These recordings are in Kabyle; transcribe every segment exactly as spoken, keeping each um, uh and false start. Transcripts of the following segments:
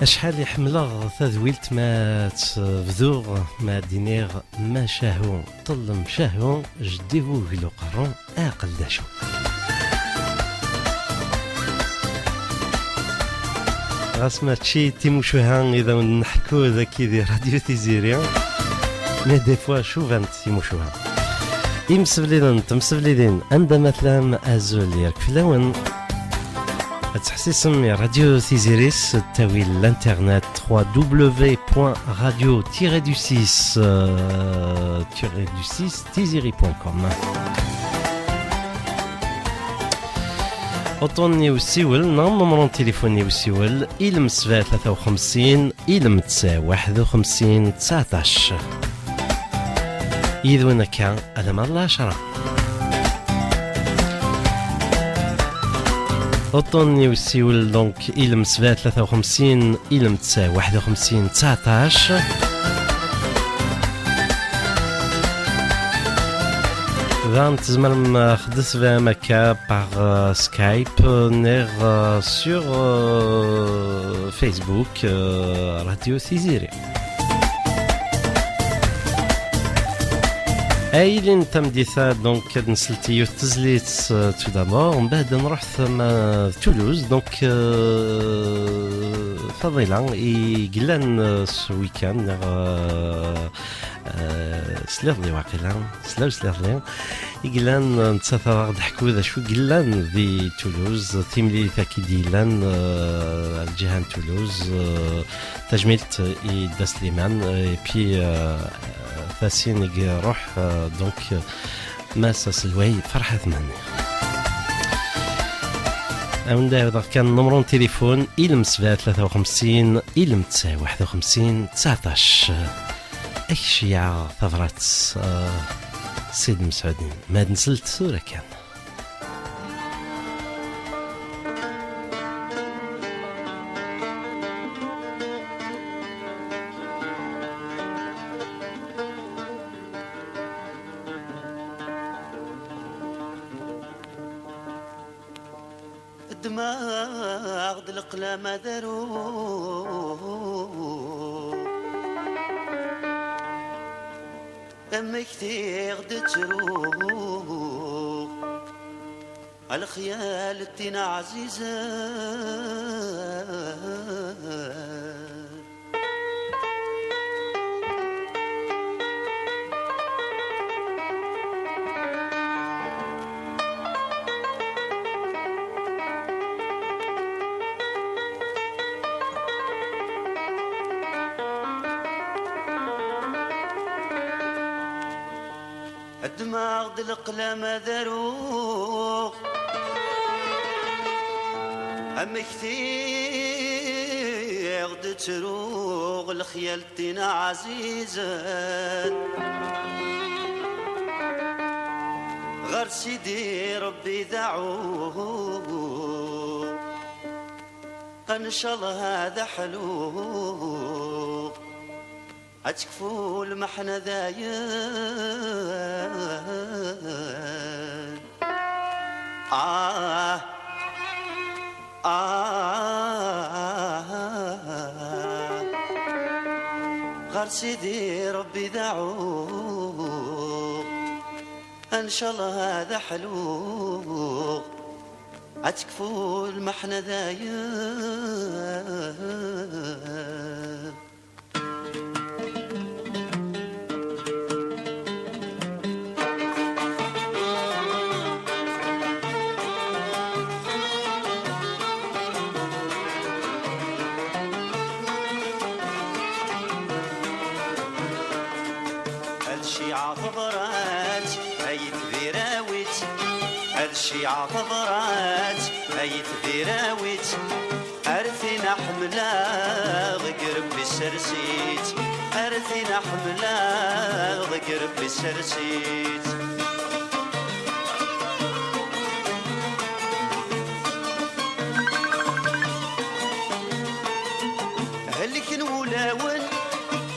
Acḥal i ḥemmleɣ tadwilt ma tt-bduɣ, ma d-iniɣ: "Ma cahu, ṭellem cahu, jeddi bu glu qerru, aql d acu." Ɣas mačči d timucuha i d awen-nḥekku dagi di Radio Tiziri, mais des fois cuvant timucuha. Imsebliden, temseblidin, anda ma tellam, azul yark fell-awen. Ad teḥsisem i Radio Tiziri s ttawil l'internet trois W point radio tiret du six, euh, tiret du six tiziri point com. Uṭṭun n usiwel neɣ numru n tilifun n usiwel, ilem sebɛa tlata u xemsin, ilem tesɛa waḥed u xemsin, tseɛṭac. Yid-wen akka alamma d lɛecṛa. Uṭṭun n usiwel, donc, ilem sebɛa tlata u xemsin, ilem tesɛa waḥed u xemsin, tseɛṭac. Daɣen tzemrem, eh, ad d-tesbam akka par, eh, Skype, eh, neɣ, eh, sur, eh, Facebook, eh, Radio Tiziri. Aylin tameddit-a, donc, ad nsel i yiwet tezlit, euh, tout d'abord, mbeɛd ad nruḥ tama d Toulouse, donc, euh, Faḍila i yellan, euh, s week-end, neɣ, euh, euh, sliɣ-d i waqila, sliɣ, sliɣ-d i yellan, euh, nettat ad aɣ-d-teḥku d acu i yellan di Toulouse, timlilit-agi d-yellan, euh, ar lǧiha n Toulouse, euh, Tajmilt i Dda Sliman, et puis, euh, tasin i iruḥ, euh, donc, euh, Mass aselway Ferḥat Mhenni. Awen-d ɛawdeɣ kan numru n tilifun, ilem sebɛa tlata u xemsin, ilem tesɛa waḥed u xemsin, tseɛṭac. Ak-ceyɛeɣ tabrat, euh, Sidi Mesɛudin. Ma d-nsel-d tura kan. Ddmeɣ-d leqlam ad aruɣ, amek tiɣ d-ttruɣ, a lexyal d tin ɛzizen. Ddmeɣ-d leqlam ad aruɣ, amek tiɣ d-ttruɣ, lexyal d tin ɛzizen. Ɣer Sidi Rebbi daɛuɣ, ncallah ad aḥluɣ. Ad tekfu lmeḥna dayen. Ah, ah, ɣer Sidi Rebbi daɛuɣ, ncallah ad aḥluɣ, ad tekfu lmeḥna dayen. Ad ciɛeɣ tabrat ay tbirawit, ad ciɛeɣ tabrat ay tbirawit. Ar tin aḥemmleɣ deg Rebbi sers-itt, ar tin aḥemmleɣ deg Rebbi sers-itt. Helken wulawen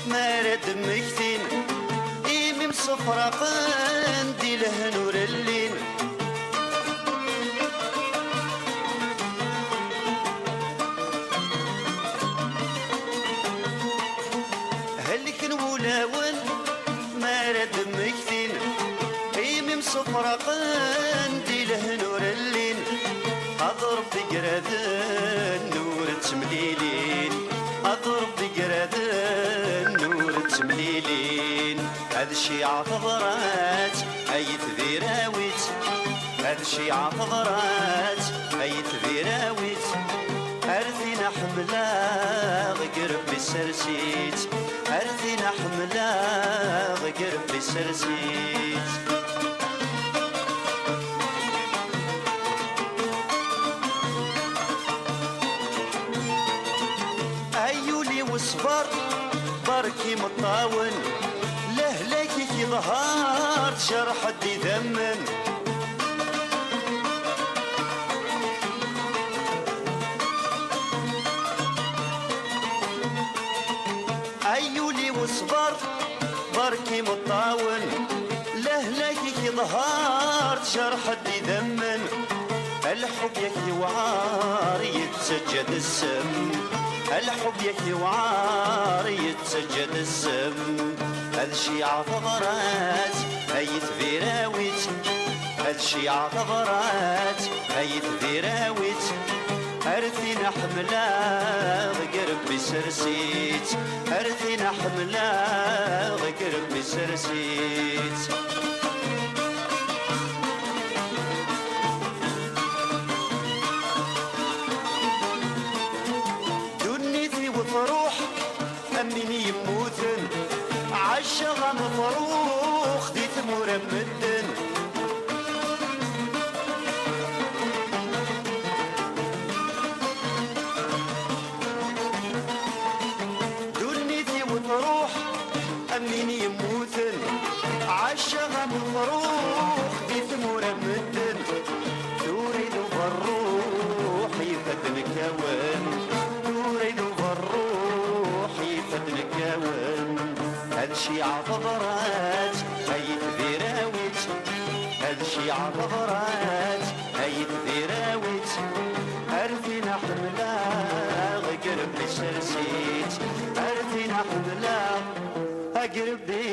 mi ara d-mmektin, imi msefraqen di lehn ur llin. Ṭṭefraqen di lehna ur llin, ad Ṛebbi graden ur ttemlilin, ad Ṛebbi graden ur ttemlilin. Ad ciɛeɣ tebrat ay tbirawit, ad ciɛeɣ tebrat ay tbirawit. Ar tin ḥemmleɣ, deg Ṛebbi sers-itt. Ar tin ḥemmleɣ, deg Ṛebbi sers-itt. Ay ul-iw ṣber, berk imeṭṭawen, lehlak-ik iḍher, tjerḥeḍ idammen. Ay ul-iw ṣber, berk imeṭṭawen, lehlak-ik iḍher, tjerḥeḍ idammen. Lḥub yak yewɛer, yettaǧǧa-d ssem. Lḥub yak yewɛer, yettaǧǧa-d ssem. Ad ciɛeɣ tebrat ay tbirawit, ad ciɛeɣ tebrat ay tbirawit. Ar tin ḥemmleɣ, deg Ṛebbi sers-itt. Ar tin ḥemmleɣ, deg Ṛebbi sers-itt. Ddunit-iw truḥ, am win yemmuten, ɛaceɣ am ufrux di tmura n medden. Ddunit-iw truḥ, am win yemmuten, ɛaceɣ am ufrux di tmura n medden. Tura-d uberruḥ ifadden kkawen, tura-d uberruḥ ifadden kkawen. Ad ciɛeɣ tebrat ay tbirawit, ad ciɛeɣ tebrat ay tbirawit. Ar tin ḥemmleɣ, deg Ṛebbi sers-itt. Ar tin ḥemmleɣ, deg Ṛebbi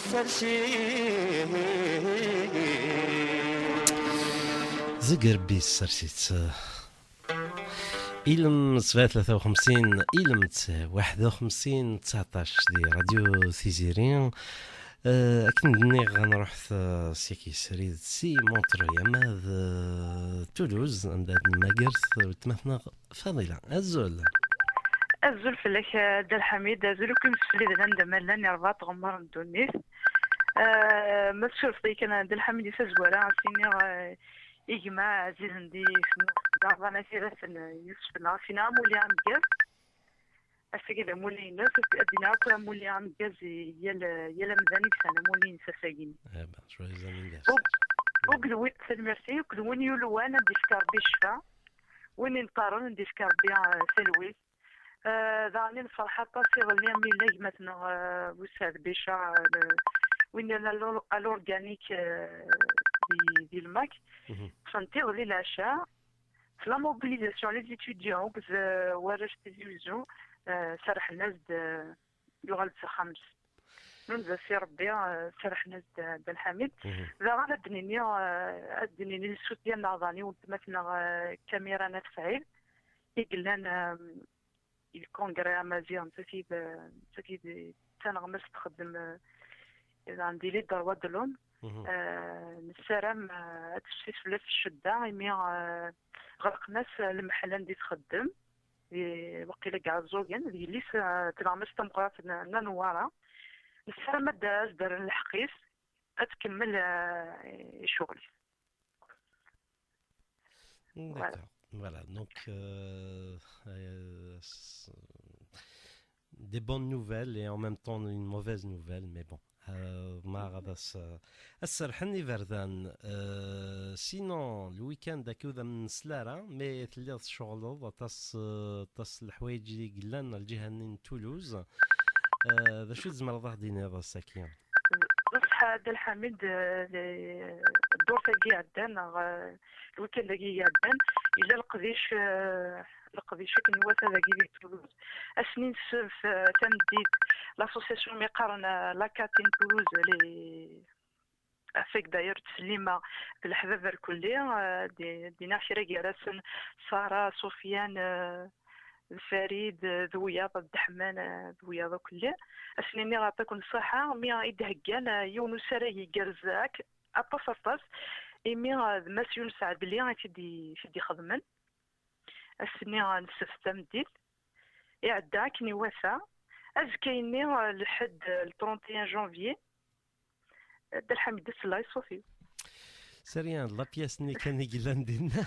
sers-itt. Deg Ṛebbi sers-itt. Ilem sebɛa tlata u xemsin, ilem waḥed u xemsin tseɛṭac di Radio Tiziri. Eh, akken d-nniɣ, ad nruḥ, eh, s yaki srid si Montreuil ama d, eh, Toulouse, anda ad nmager weltma-tneɣ Faḍila. Azul. Azul fell-ak, eh, Dda Lḥamid, azul akk imsefliden anda ma llan, irbaṭ ɣemmar n ddunit. Eh, ma tsurfeḍ-iyi kan, Dda Lḥamid, i tazwara, ad s-iniɣ, eh, i gma ɛzizen di tmurt, d aɣan akiraten, eh, Yusef neɣ Sina, amulli ameggaz. Ass-agi d amulli-ines, ad d-iniɣ akk amulli ameggaz i yal, yal amdan i yesɛan amulli-ines ass-agi. Eh ben, joyeux anniversaire. Uk-, ukd win, tanemmirt-ik, ukd win yulwan ad d-ifk Rebbi ccfa, win ineṭṭaren ad d-ifk Rebbi, eh, talwit. Eh, daɣen i nferḥ aṭas iḍelli mi yella gma-tneɣ, eh, Busaɛd Bica, eh, win yellan à l'or-, à l'organique, eh, di, di Lmak. Mhm. Ṭṭfen-t iḍelli leɛca. S la mobilisation, les étudiants, akked, eh, warrac Tizi Wezzu, eh, serrḥen-as-d, eh, yuɣal-d s axxam-is. Nunez-as i Rebbi, eh, serrḥen-as-d, eh, Dda Lḥamid. Mhm. Daɣen ad d-nini, eh, ad d-nini le soutien-nneɣ daɣen i weltma-tneɣ, eh, Kamira n At Sɛid, i yellan, eh, i le congrès amaziɣ, nettat i d, nettat i d, d taneɣmast txeddem, eh, daɣen di les droits de l'homme. Mhm. Eh, nessaram, eh, ad tefsis fell-as ccedda, imi, eh, ɣelqen-as lemḥel anda i txeddem, di, waqila deg Ɛeẓẓugen, d yelli-s, eh, tneɣmast tameqqrant n, n Newwara. Nessaram ad d-, ad as-d-rren lḥeqq-is, ad tkemmel, eh, ccɣel-is. Voilà. D'accord. Voilà, donc, euh, euh, s-, des bonnes nouvelles et en même temps une mauvaise nouvelle, mais bon. Euh, ma ɣad as-, as-serḥen iberdan. Euh, sinon, le week-end, akka ur d am-nsel ara, mais telliḍ tceɣleḍ aṭas, euh, aṭas n leḥwayeǧ i yellan ar lǧiha-nni n Toulouse. Euh, d acu i tzemreḍ ad aɣ-d-tiniḍ ass-agi? D ṣṣeḥ, Dda Lḥamid, eh, le-, ddurt-agi iɛeddan, neɣ, eh, le week-end-agi iɛeddan, yella leqdic, eh, leqdic akken iwata dagi di Toulouse. Ass-nni n ssebt, eh, tameddit, l'association mi qqaren, eh, la Catine Toulouse, les, afak d'ailleurs ttsellimeɣ d leḥbab ar kulli, eh, di-, dinna kra gar-asen Sara, Sofiane, eh, d Farid, eh, d wiyaḍ, d Ḥman, eh, d wiyaḍ akk lli. Ad sen-iniɣ aṭak n ṣṣaḥa, mi i d-heggan, eh, yiwen usarag igerrez akk, aṭas, aṭas, imi, eh, d Mass Yunes Ɛedli i t-id-, i t-id-ixedmen. Ass-nni, eh, n ssebt tameddit, iɛedda akken iwata. Azekka-nni, eh, lḥedd, eh, le trente et un janvier, eh, Dda Lḥamid, ssella i ṣṣut-iw. C'est rien, d la pièce-nni kan i yellan dinna.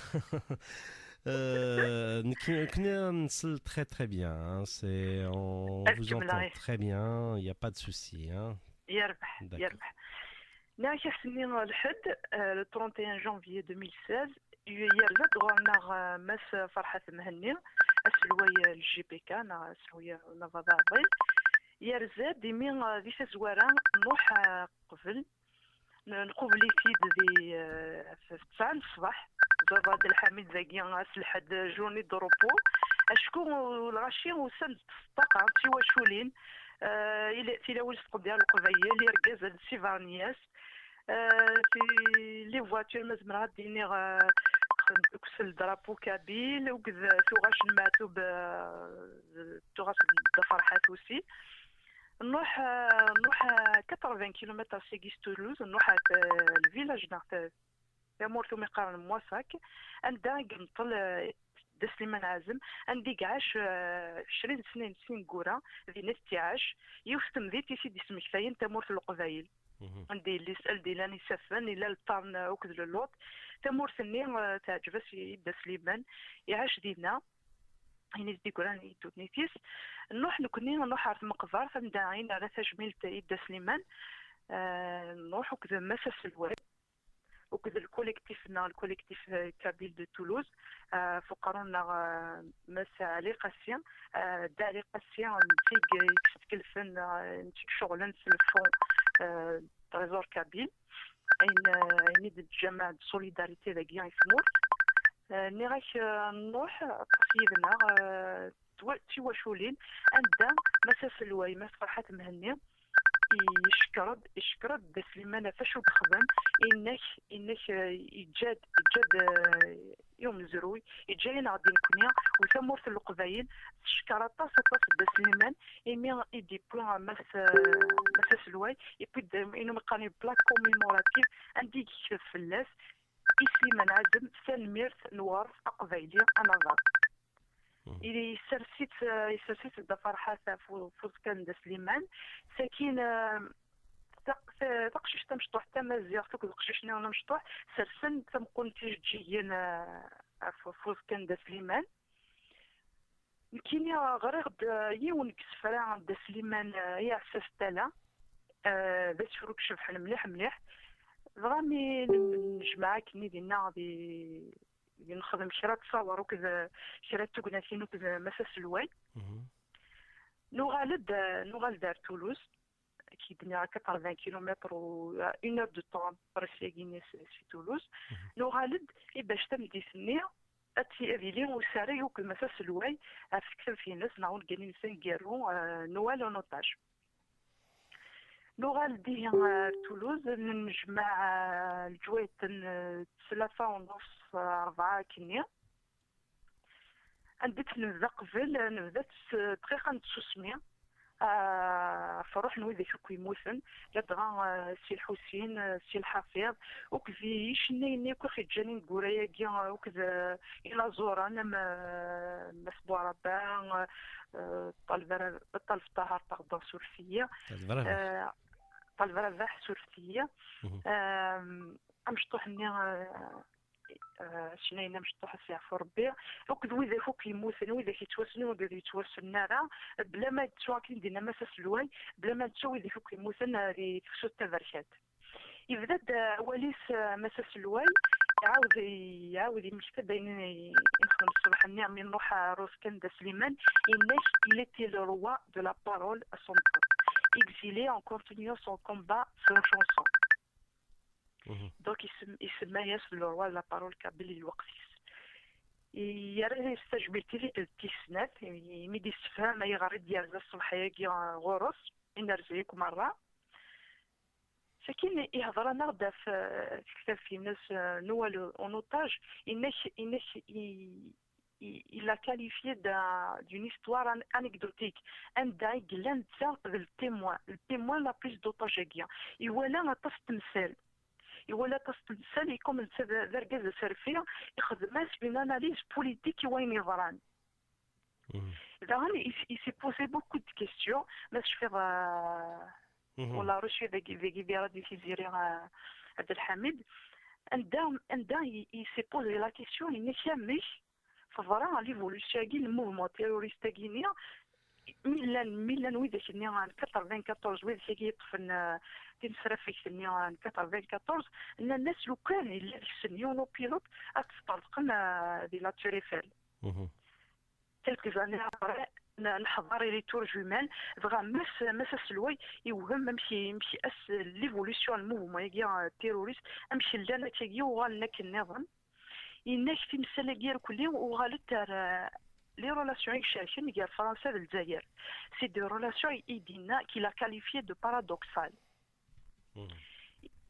Euh, nekni, nekni nsell très, très bien, hein. C'est, on vous entend très bien, il n'y a pas de souci, hein. Yerbeḥ, d'accord. Yerbeḥ. Nniɣ-ak ass-nni lḥedd, euh, le trente et un janvier deux mille seize, yerza-d ɣur-neɣ, euh, Mass Ferḥat Mhenni, aselway, euh, n L G P K, neɣ aselway n Abaḍ Aɛḍil. Yerza-d imi, euh, di tazwara nruḥ, euh, qbel, n-, nqubel-it-id di, euh, f-, f tesɛa n ṣṣbeḥ. Baba Dda Lḥamid dagi, ass lḥedd, journée de repos. Acku lɣaci usan-d s ṭṭaqa, d tiwaculin, euh, il-, tilawin s tqedya n Leqbayel, irgazen s ibernyas, euh, ti-, les voitures, ma zemreɣ ad d-iniɣ, euh, deg le drapeau kabyle, akked tuɣac n Meɛtub, euh, d tuɣac n Dda Ferḥat aussi. Nruḥ, euh, nruḥ, euh, quatre-vingts kilomètres seg Toulouse, nruḥ ɣer, euh, le village neɣ ta-, tamurt umi qqaren Moissac, anda i yenṭel, euh, Dda Sliman Ɛazem, anda i iɛac, euh, ɛecrin snin, snin n wura, din i t-iɛac, yiwet temdint i t-id-ismektayen tamurt n Leqbayel. Mhm. Anda yella is-, anda yellan isaffen, yella lṭern, euh, akked lelluṭ. Tamurt-nni, euh, teɛǧeb-as i, i Dda Sliman, iɛac dinna. Ayen i s-d-yeggran i ddunit-is. Nruḥ nekkni, nruḥ ɣer tmeqbert, anda i nerra tajmilt i Dda Sliman. Euh, nruḥ akked Mass Aselway, akked lkolektif-nneɣ, lkolektif, euh, kabyle de Toulouse, euh, f uqerru-nneɣ, euh, Mass Ali Qassi, euh, Dda Ali Qassi, euh, netta i yeskelfen, euh, netta i iceɣlen s le fonds, euh, Trésor Kabyle, ayen, euh, ayen i d-nettjamaɛ d solidarité dagi i tmurt. Euh, nniɣ-ak, euh, nruḥ, aṭas yid-neɣ, euh, twa-, d tiwaculin, anda Mass Aselway, Mass Ferḥat Mhenni, icekkeṛ-d, icekkeṛ-d Dda Sliman ɣef wacu i yexdem, inna-k, inna-k, eh, yeǧǧa-d, yeǧǧa-d, eh, i umezruy, yeǧǧa-yaneɣ-d i nekkni, u tamurt n Leqbayel teckeṛ aṭas, aṭas Dda Sliman, imi i d-yewwi Mass, eh, Mass Aselway, yewwi-d, eh, ayen umi qqaren plaque commémorative, anda i yekteb fell-as, i Sliman Ɛazem, tanemmirt n uɣref aqbayli anabaḍ. Mhm. Yessers-itt, eh, yessers-itt Dda Ferḥat ɣef u-, ɣef uẓekka n Dda Sliman. Sakin, eh, taq-, ta-, taqcict tamecṭuḥt tamaziɣt akked uqcic-nniḍen amecṭuḥ sersen tameqqunt ijeǧǧigen, eh, ɣef, ɣef uẓekka n Dda Sliman. Nekkini ɣriɣ-d, eh, yiwen deg isefra n Dda Sliman, eh, i Ɛessas Tala. Eh, d asefru icebḥen mliḥ, mliḥ. Dɣa mi n-, nejmeɛ akken i dinna di, di nexdem kra n ttṣawer akked, eh, kra n tugnatin akked, eh, Mass Aselway. Mhm. Nuɣal-d, eh, nuɣal-d ar Toulouse. Ki d-nniɣ quatre-vingts kilomètres u, euh, une heure de temps à peu près syagi-nni si, si Toulouse. Mhm. Nuɣal-d i bac tameddit-nni ad ti-, ad yili usarag akked Mass Aselway ɣef tektabt-ines neɣ ungal-ines aneggaru, euh, Noël en otage. Nuɣal-d ihi ar Toulouse, nennejmaɛ, euh, leǧwayed n, euh, tlata u nus, euh, rebɛa akkenni. Anda i tt-nebda qbel, nebda-tt s dqiqa n tsusmi, ah, ɣef ṛṛuḥ n widak akk yemmuten, ladɣa, ah, Si Lḥusin, ah, Si Lḥafiḍ, akked yicennayen akk i ɣ-yeǧǧan ineggura-agi, ah, akked, ah, inaẓuren am, ah, Mass Buɛraba, ah, ah, Ṭaleb ara, Ṭaleb Ṭaher, pardon, surfet-iyi. Ṭaleb Rabaḥ. Ah, Ṭaleb Rabaḥ, surfet-iyi. Mhm. Ah, amecṭuḥ-nni, ah, eh, ccna-inem amecṭuḥ ad s-yeɛfu Rebbi, akked widak akk yemmuten, widak yettwassnen, widak ur yettwassnen ara, bla ma nettu, akken i d-yenna Mass Aselway, bla ma nettu widak akk yemmuten, eh, di tefsut taberkant. Yebda-d, eh, awal-is, eh, Mass Aselway, iɛawed, iɛawed yemmekta-d ayen i, i nexdem ṣṣbeḥ-nni mi nruḥ ɣer uẓekka n Dda Sliman, yenna-k, il était le roi de la parole à son époque. Exilé en continuant son combat sans chanson. Mhm. Donc, isem-, isemma-yas le roi de la parole kabyle i lweqt-is. Yerra-yas tajmilt i tikkelt tis snat, imi d-yessefham ayɣer i d-yerza ṣṣbeḥ-agi ɣur-s, i nerza yakk merra. Sakin ihḍer-aneɣ-d ɣef, eh, tektabt-ines, eh, Noël en otage, inek, inek, i, i, il l'a qualifié d'un, d'une histoire an-, anecdotique. Anda i yella netta d le témoin, le témoin la prise d'otage-agi. Iwala aṭas n temsal. Iwala aṭas n temsal, i comme netta d, d argaz aserfi, ixdem-as une analyse politique i wayen yeḍran. Mhm. Daɣen, il, il s'est posé beaucoup de questions. Ma tecfiḍ, euh, mhm, on l'a reçu deg, deg, deg Radio Tiziri, euh, Abdelhamid. Anda, anda il, il s'est posé la question, inek amek teḍra l'évolution-agi n mouvement terroriste-agi-nni, mi llan, mi llan widak-nni n quatre-vingt-quatorze, widak-agi yeṭṭfen, euh, tinesrafegt-nni n quatre-vingt-quatorze, nnan-as lukan yella deg-sen yiwen upilote ad t-sṭerḍqen, euh, di la Tour Eiffel. Mhm. Quelques années après, n-, neḥḍer i les tours jumelles, dɣa mass, mass aselway iwhem amek, amek as l'évolution n mouvement-agi, euh, terroriste, amek llan akkagi uɣalen akken nniḍen. Yenna-k timsal-agi irkelli uɣalent ar, euh, les relations i icerken gar Fransa d Lezzayer. C'est des relations i, i d-yenna qu'il a qualifié de paradoxales. Mhm.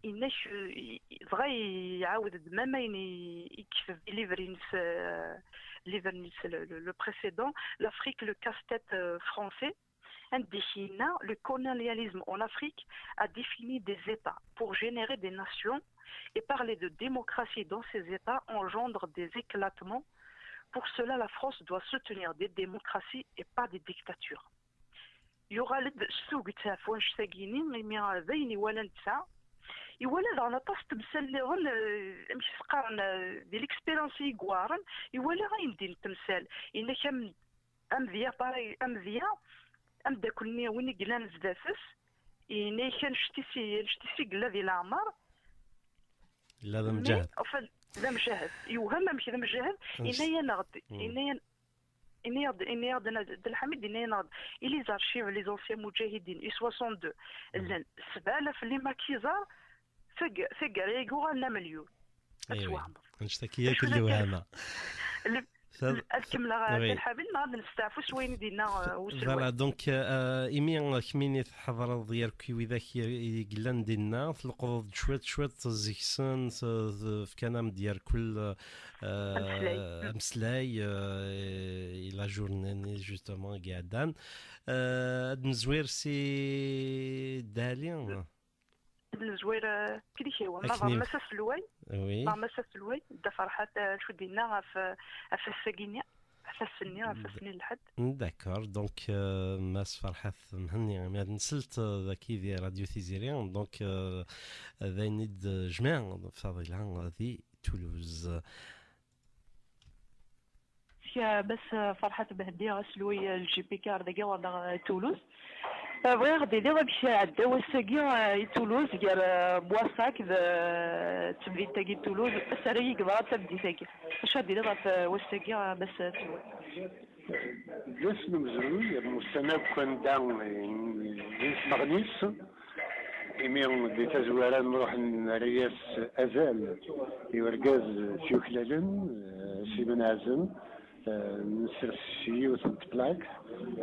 Yenna-k, euh, i-, i-, dɣa iɛawed-d même ayen i, i yekteb i livre-ines, euh, livre-ines le, le, le précédent, L'Afrique, le casse-tête, euh, français. Anda i yenna, le colonialisme en Afrique a défini des États pour générer des nations et parler de démocratie dans ces États engendre des éclatements. Pour cela, la France doit soutenir des démocraties et pas des dictatures. Yuɣal-d s tuget ɣef wanect-agi-nni, imi d ayen iwala netta. Iwala daɣen aṭas n temsal nniḍen, eh, amek s-qqaren, eh, di l'expérience i yeggaren, iwala ayen din n temsal. Yenna-k am-, amedya, pareil, amedya, ameddakel-nni, win i yellan zdat-s, yenna-k annect-is i, annect-is i yella di leɛmer. Yella d amjahed. Mais, enfin, d amjahed. Yewhem amek d amjahed, yenna-yaneɣ-d, yenna-yan-, yenna-yaɣ-d, yenna-yaɣ-d Dda Lḥamid, yenna-yaneɣ-d, i les archives, les anciens mujahidin, i soixante-deux, llan sebɛa alaf n les maquisards, tag-, taggara-agi uɣalen amelyun. Ad twehmeḍ. Annect-agi akk d lewhama. Ad kemmleɣ, oui. Dda Lḥamid, neɣ ad nesteɛfu s wayen i d-yenna, euh, uselway? Voilà, donc, euh, imi, euh, kemmini tḥeḍreḍ yark i widak i, i yellan dinna, tleqḍeḍ-d cwiṭ, cwiṭ zik-sen, s-, d-, fkan-am-d yarkul, euh, ameslay, euh, i la journée-nni, justement, i iɛeddan. Euh, ad nezwir si Dali. Ad nezwir, eh, klik-iw, ma d Mass Aselway, oui. Ma d Mass Aselway, Dda Ferḥat, eh, acu d-yenna ɣef, eh, ɣef ass-agi-nni, ɣef ass-nni, ɣef ass-nni n lḥedd. D'accord, donc, euh, Mass Ferḥat Mhenni, mi ad nselt, euh, daki di Radio Tiziri, donc, euh, d ayen i d-jmiɛ Faḍila di Toulouse. Seg Mass Ferḥat Mhenni, aselway n L G P K ar dagi ɣur-neɣ, eh, Toulouse. Eh, bɣiɣ ad d-iniɣ amek iɛedda wass-agi, eh, i Toulouse, gar, eh, Moissac d, eh, d temdint-agi n Toulouse, ass ara yi-yeḍra tameddit-agi. Acu ad d-tiniḍ ɣef, eh, wass-agi, a Mass Aselway? D ass n umezruy, am ussan akk anda i, i nesmeɣnis. Imi di tazwara nruḥ nerra-yas azal i urgaz s yuklalen, eh, Sliman Ɛazem, eh, nessers yiwet n tplak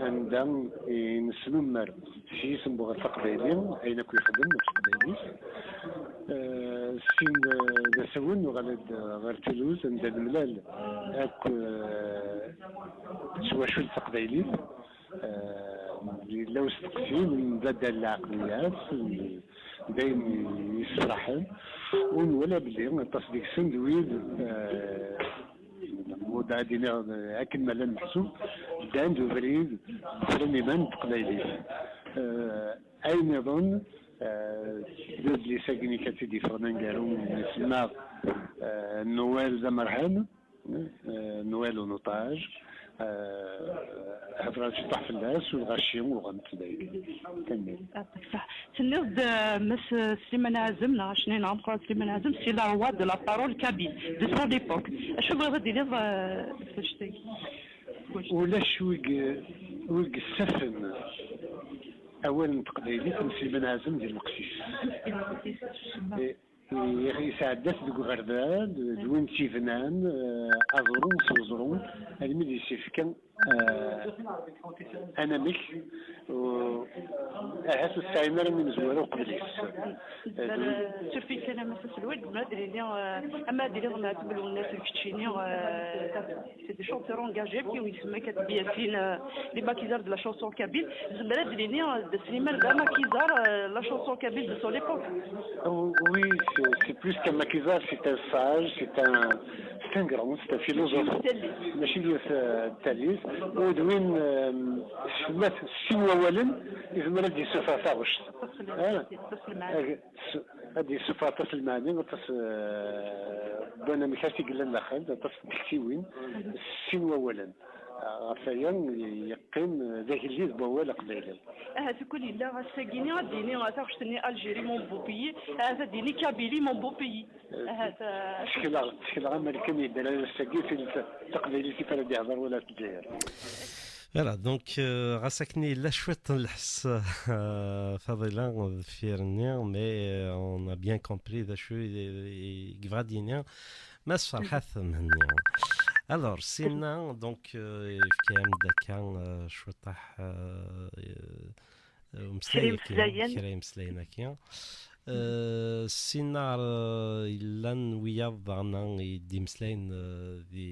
anda i nesnummer s yisem n uɣref aqbayli ayen akk yexdem ɣef teqbaylit. Eh, sin d, d asawen nuɣal-d ɣer Toulouse anda nemlal akk, eh, s twacult taqbaylit. Eh, yella usteqsi n baddal lɛeqliyat, d ayen yessefraḥen, u nwala belli aṭas deg-sen d wid, eh, wid ad iniɣ, eh, akken ma llan meḥsub, ddan-d ubrid, ffren iman n teqbaylit. Eh, ayen nniḍen, eh, d adlis-agi-nni kan i d-yeffɣen aneggaru, isemma, eh, Noël d amerhan. Eh, Noël en otage, eh, hedreɣ ciṭuḥ fell-as, u lɣaci uɣent dayen. Tanemmirt. Yeɛṭik ṣṣeḥḥa. Tenniḍ-d, eh, Mass Sliman Ɛazem, neɣ acni neɣ ameqqran Sliman Ɛazem, c'est le roi de la parole kabyle de son époque. Acu tebɣiḍ ad d-tiniḍ, eh, ɣef wannect-agi? Ulac wi g-, wi yessafen awal n teqbaylit n Sliman Ɛazem di lweqt-is. Di lweqt-is. Eh, Yesɛedda-t deg uɣerbal, d win tt-yebnan, eh, aẓru s uẓru, almi d-yessefka eh, anamek, u-, ahat ur tesɛim ara imezwura uqbel-is. Surfik kan a Mass Aselway, nezmer ad d-nini, eh, ama ad d-iniḍ Meɛtub Lwennas d keččini, eh, c'est des chanteurs engagés, puis yesma-k ad d-yasin, eh, les maquisards de la chanson kabyle. Nezmer ad d-nini, eh, Dda Sliman d amaquisard, eh, la chanson kabyle de son époque. Oh, oui, c'est, c'est plus qu'un maquisard, c'est un sage, c'est un, c'est un grand, c'est un philosophe. Mačči d yiwet, euh, tallit. U d win, euh, s, ma s sin wawalen, yezmer ad d-yessufeɣ taɣect. Ah, ag-, s-, ad d-yessufeɣ aṭas n lmeɛni, aṭas, euh, n wanamek i yellan daxel, aṭas n tektiwin, s sin wawalen. Ɣef waya, yeqqim d agellid n wawal aqbayli. Ahat ukan yella ass-agi-nni ad d-yini, ah, taɣect-nni Algérie mon beau pays, ahat ad d-yini Kabylie mon beau pays. Ahat, ah, ttekleɣ, ttekleɣ amer kan yedder ass-agi, taqbaylit i ara d-ihder wala Lezzayer. Voilà, donc, euh, ɣas akken yella cwiṭ n lḥess, euh, Fadila, deffir-nni, mais, euh, on a bien compris d acu i, i, i yebɣa ad d-yini. Mass Ferḥat Mhenni. Alors, sinna, donc, euh, yefka-yam-d akka, euh, cwiṭaḥ, euh, euh, umeslay, kra imeslayen. Kra imeslayen akka. Euh, sinna, euh, yellan wiyaḍ daɣen i d-imeslayen, euh, di,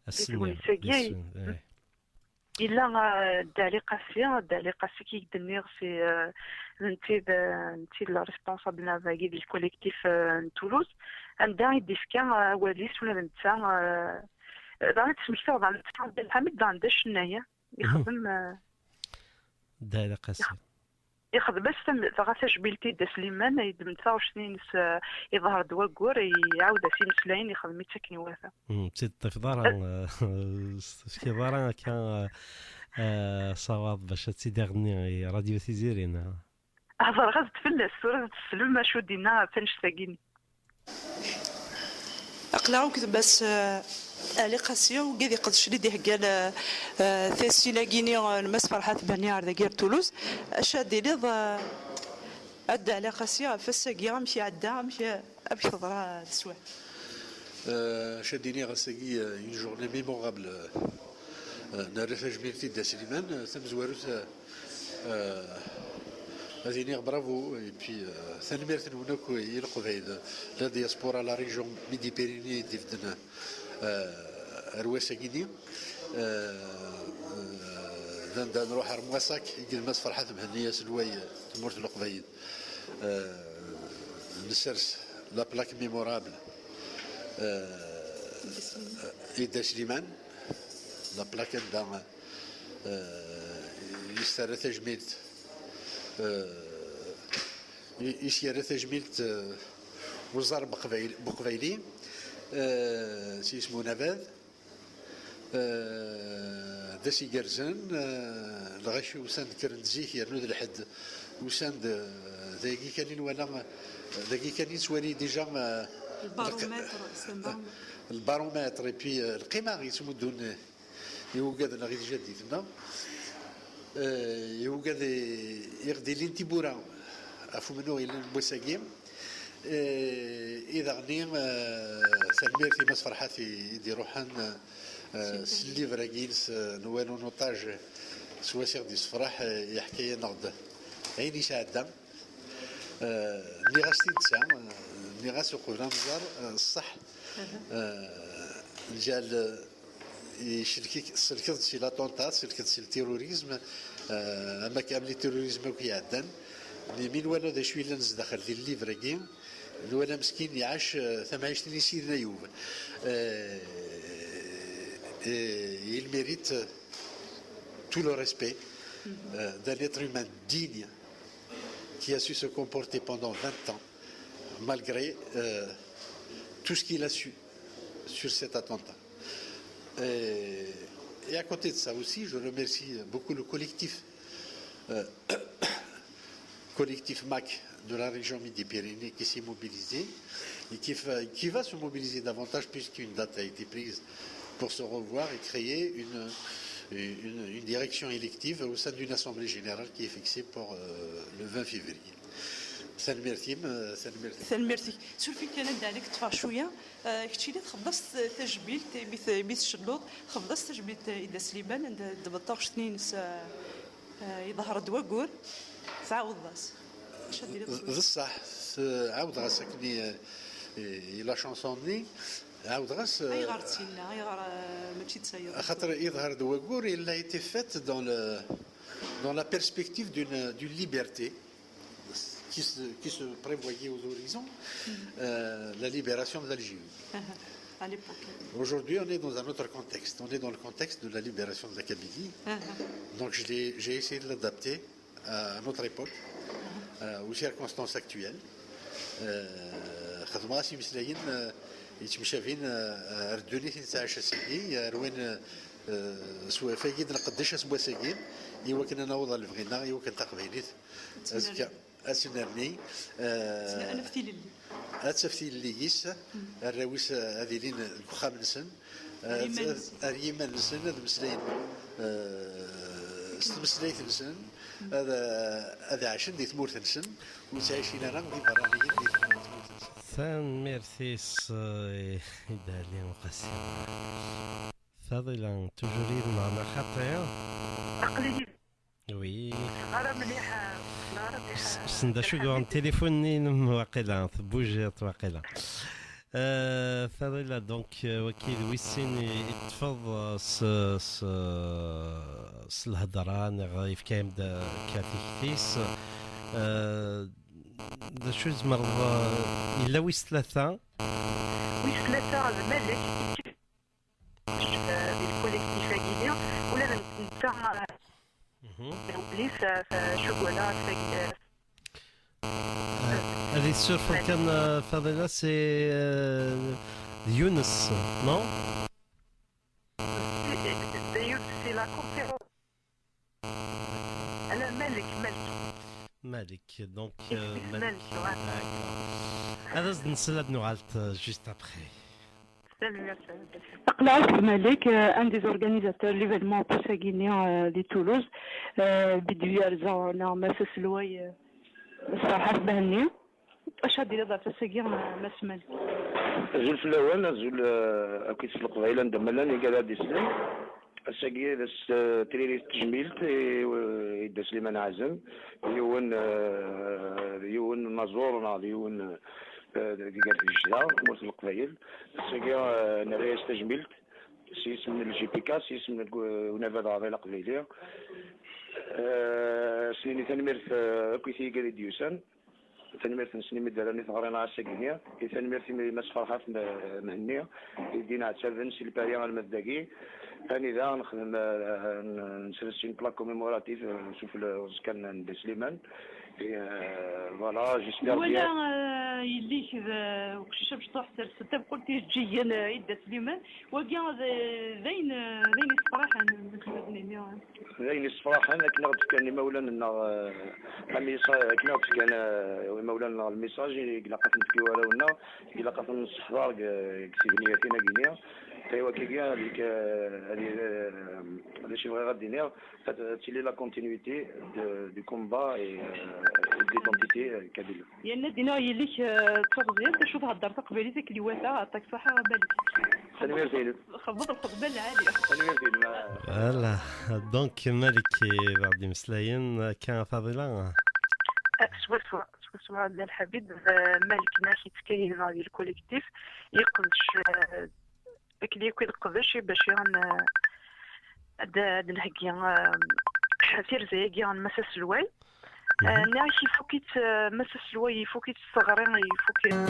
ass-nni, di ass-nni. Yella, euh, Dda Ɛli Qasi, Dda Ɛli Qasi ki d-nniɣ, c'est, euh, d netta i d, euh, netta i d le responsable n dagi di le collectif, euh, n Toulouse, anda i d-ifka, euh, awal-is ula d netta, euh, daɣen i d-smektaɣ daɣen netta, Dda Lḥamid daɣen d acennay, eh, ixdem, euh, Dda Ɛli Qasi. Ixdem-as tam-, dɣa tajmilt i Dda Sliman, yeddem-d taɣect-nni-ines, eh, iḍher-d waggur, iɛawed-as imeslayen, ixdem-itt akken iwata. Hmm, ur tt-id-teṭṭifeḍ ara, eh, ur s-tefkiḍ ara akka, eh, eh, ṣṣawab bac ad tt-id-iɣenni i Radio Tiziri, neɣ? Hedreɣ-as-d fell-as, tura ad teslem acu d-inna ɣef annect-agi-nni. Aql-aɣ akked Mass, eh, Ɛli Qasi, wigad iqedcen i d-iheggan, eh, eh, tassin-agi-nni, eh, n Mass Ferḥat Mhenni ar dagi ar Toulouse. Acu ad d-tiniḍ, eh, a Dda Ɛli Qasi, ɣef wass-agi, amek iɛedda, amek, amek teḍra teswiɛt? Euh, acu ad d-iniɣ, ass-agi, euh, une journée mémorable. Euh, nerra tajmilt i Dda Sliman, euh, tamezwarut, euh, Euh, ad iniɣ bravo, et puis, euh, tanemmirt-nwen akk i Leqbayel, la diaspora, la région Midi-Pyrénées i d-ibedden, euh, ar wass-agi-nni. Euh, euh, d anda nruḥ ar Moissac, i d Mass Ferḥat Mhenni aselway n tmurt n Leqbayel. Euh, nessers la plaque mémorable, euh, i Dda Sliman, la plaque anda Euh, i s-terra tajmilt, euh, i, i s-yerra tajmilt, euh, uẓar beqbayl-, beqbayli, euh, s yisem unabad, euh, d ass igerrzen, euh, lɣaci usan-d, kkren-d zik, yernu d lḥedd, usan-d, euh, dagi kan i nwala, dagi kan i nettwali déjà, euh, lbaromètre, c'est un baromètre. Lbaromètre, et puis, euh, lqima yettmuddun i wugad neɣ i tjaddit-nneɣ, eh, i wugad i, i ɣ-d-ilin tiwwura ɣef umennuɣ yellan n wass-agi, eh, i daɣen, eh, tanemmirt i Mass Ferḥat i, i d-iruḥen, eh, s llivre-agi-ines, eh, Noël en otage, s wass i ɣ-d-yessefraḥ, eh, yeḥka-yaneɣ-d ayen yesɛedda. Eh, nniɣ-as tidet, eh, nniɣ-as uqbel ad nẓer, eh, ṣṣeḥ, eh, lǧal, eh, Icelk-ik, tselkeḍ-d si l'attentat, tselkeḍ-d si le terrorisme, euh, am ak-, am les terrorisme akk iɛeddan. Mais mi nwala d acu yellan zdaxel di llivre-agi, nwala meskin iɛac, euh, tamɛict-nni Sidna Yub. Euh, et il mérite tout le respect, euh, d'un être humain digne qui a su se comporter pendant vingt ans, malgré, euh, tout ce qu'il a su sur cet attentat. Et, et à côté de ça aussi, je remercie beaucoup le collectif, euh, collectif mac de la région Midi-Pyrénées qui s'est mobilisé et qui fa-, qui va se mobiliser davantage puisqu'une date a été prise pour se revoir et créer une, une, une direction élective au sein d'une assemblée générale qui est fixée pour, euh, le vingt février. Tanemmirt-im, eh, tanemmirt. Tanemmirt-ik. Suref-iyi kan ad d-ɛelleɣ ṭṭfeɣ cwiya. Eh, keččini txedmeḍ-as t-, tajmilt, mi t-, mi tcennuḍ, txedmeḍ-as tajmilt, eh, i Dda Sliman, anda d-tbeṭṭ taɣect-nni-ines, eh, eh, iḍher-d waggur, tɛawdeḍ-as. Acu ad d-tiniḍ? D ṣṣeḥ, s-, ɛawdeɣ-as akken i, i, i la chanson-nni, ɛawdeɣ-as, eh, ayɣer d tinna? Ayɣer, eh, mačči d tayeḍ? Axaṭer iḍher-d waggur, il a été fait dans le, dans la perspective d'une, d'une liberté qui se, qui se prévoyait aux horizons, euh, la libération de l'Algérie. À l'époque. Aujourd'hui, on est dans un autre contexte. On est dans le contexte de la libération de la Kabylie. Donc, je l'ai, j'ai essayé de l'adapter à notre époque, euh, aux circonstances actuelles. Euh, xedmeɣ-as imeslayen, euh, yettmecabin, euh, ar ddunit i nettɛac ass-agi, ar win, euh, s wafag i d-nqeddec ass n wass-agi, i wakken ad naweḍ ɣer lebɣi-nneɣ, i wakken taqbaylit azekka ad tennerni, eh, ad taf tilelli. Ad taf tilelli-is, arraw-is, eh, ad ilin deg uxxam-nsen, eh, ar yiman-nsen, ad meslayen, eh, s tmeslayt-nsen, ad, ad ɛacen di tmurt-nsen, ur ttɛicin ara d iberraniyen di tmurt-nsen. Tanemmirt-is, eh, i Dda Ɛli Uqasi. Faḍila, toujours yid-neɣ neɣ xaṭi? Aql-iyi Oui. Ara mliḥ, ara mliḥ. S-, sen d acu yuɣen tilifun-nni-inem waqila, tebbujiḍ waqila. Euh, Faḍila, donc, euh, waki d wis sin i, i teṭṭfeḍ, euh, s, s, s lhedra, neɣ yefka-yam-d, euh, akka tikti-s. Euh, d acu tzemreḍ, euh, yella wis tlata? Wis tlata d Malek. Di lkolektif-agi-nni, ula d netta, mhm, wlis, eh, cugala, tagi-, eh, ad yessurfeɣ kan, eh, Faḍila, c'est, eh, d Younes, non? C'est, c'est, c'est la conférence. Ala, Malik, Malik. Malik, donc, euh, Malik. Malik, ouais. D'accord. Ad as-d-nsel, ad nuɣal, euh, juste après. Salut, merci. Aql-aɣ d Malik, euh, un des organisateurs de l'événement n wass-agi-nni, euh, di Toulouse, euh, Bidu Yarza, neɣ Mass aselway, euh, Ferḥat Behenni. Acu ad d-tiniḍ ɣef wass-agi, a Mass Malik? Azul fell-awen, azul, eh, akkit s Leqbayel anda ma llan, igad ad d-islen. Ass-agi d ass, eh, tririt tejmilt i, i Dda Sliman Ɛazem, d yiwen, eh, d yiwen n unaẓur neɣ d yiwen, eh, d, d gar tgejda, tmurt n Leqbayel. Ass-agi, eh, nerra-yas tajmilt s yisem n L G P K, s yisem n, eh, unabad aɛḍil aqbayli. Eh, s-nini tanemmirt, eh, akkit i yigad i d-yusan. Tanemmirt-nsen imi d-rran i teɣri n ass-agi-nni. I tanemmirt imi Mass Ferḥat M-, Mhenni, i d-inɛettaben si Lpari alma d dagi. Anida nexdem, eh, n-, nesres une plaque commémorative, eh, s ufella uẓekka n Dda Sliman. Et, eh, voilà, j'espère bien. Nwala, eh, yelli-k d, eh, uqcic amecṭuḥ, sers-d tabqult ijeǧǧigen, eh, i Dda Sliman. Wagi d, d ayen, d ayen yessefraḥen, akken ad nini. D ayen yessefraḥen akken i ɣ-d-fkan imawlan-nneɣ, eh, am yisa-, akken i ɣ-d-fkan, eh, imawlan-nneɣ lmisaj i ilaq ad t-nefk i warraw-nneɣ, ilaq ad ten-nesseḥḍer deg, deg tebniyatin-agi-nni. Aywa, akkagi, ad ik-, ad i-, d acu i bɣiɣ ad d-iniɣ, ad, ad tili la continuité de, du combat et, eh, et de l'identité, eh, kabyle. Yerna ad d-iniɣ yelli-k, eh, d taɣeẓyant, acu thedder taqbaylit akken iwata, aṭak ṣaḥa a Malik. Tanemmirt-inem. Xedmeḍ lxedma lɛali. Tanemmirt-inem. Voilà. Donc, Malik, eh, baɛd imeslayen, akka, Faḍila? Eh, swaswa, swaswa, a Dda Lḥabib, eh, Malik, neɣ yettkayyen di lkolektif, yeqdec, eh, akken yakk i d-qdec i bac i ɣen-, ad, ad d-nheggi, eh, tirza-agi n Mass Aselway. Mhm. Eh, nniɣ-ak ifuk-itt, eh, Mass Aselway, ifuk-itt s teɣri, ifuk-itt.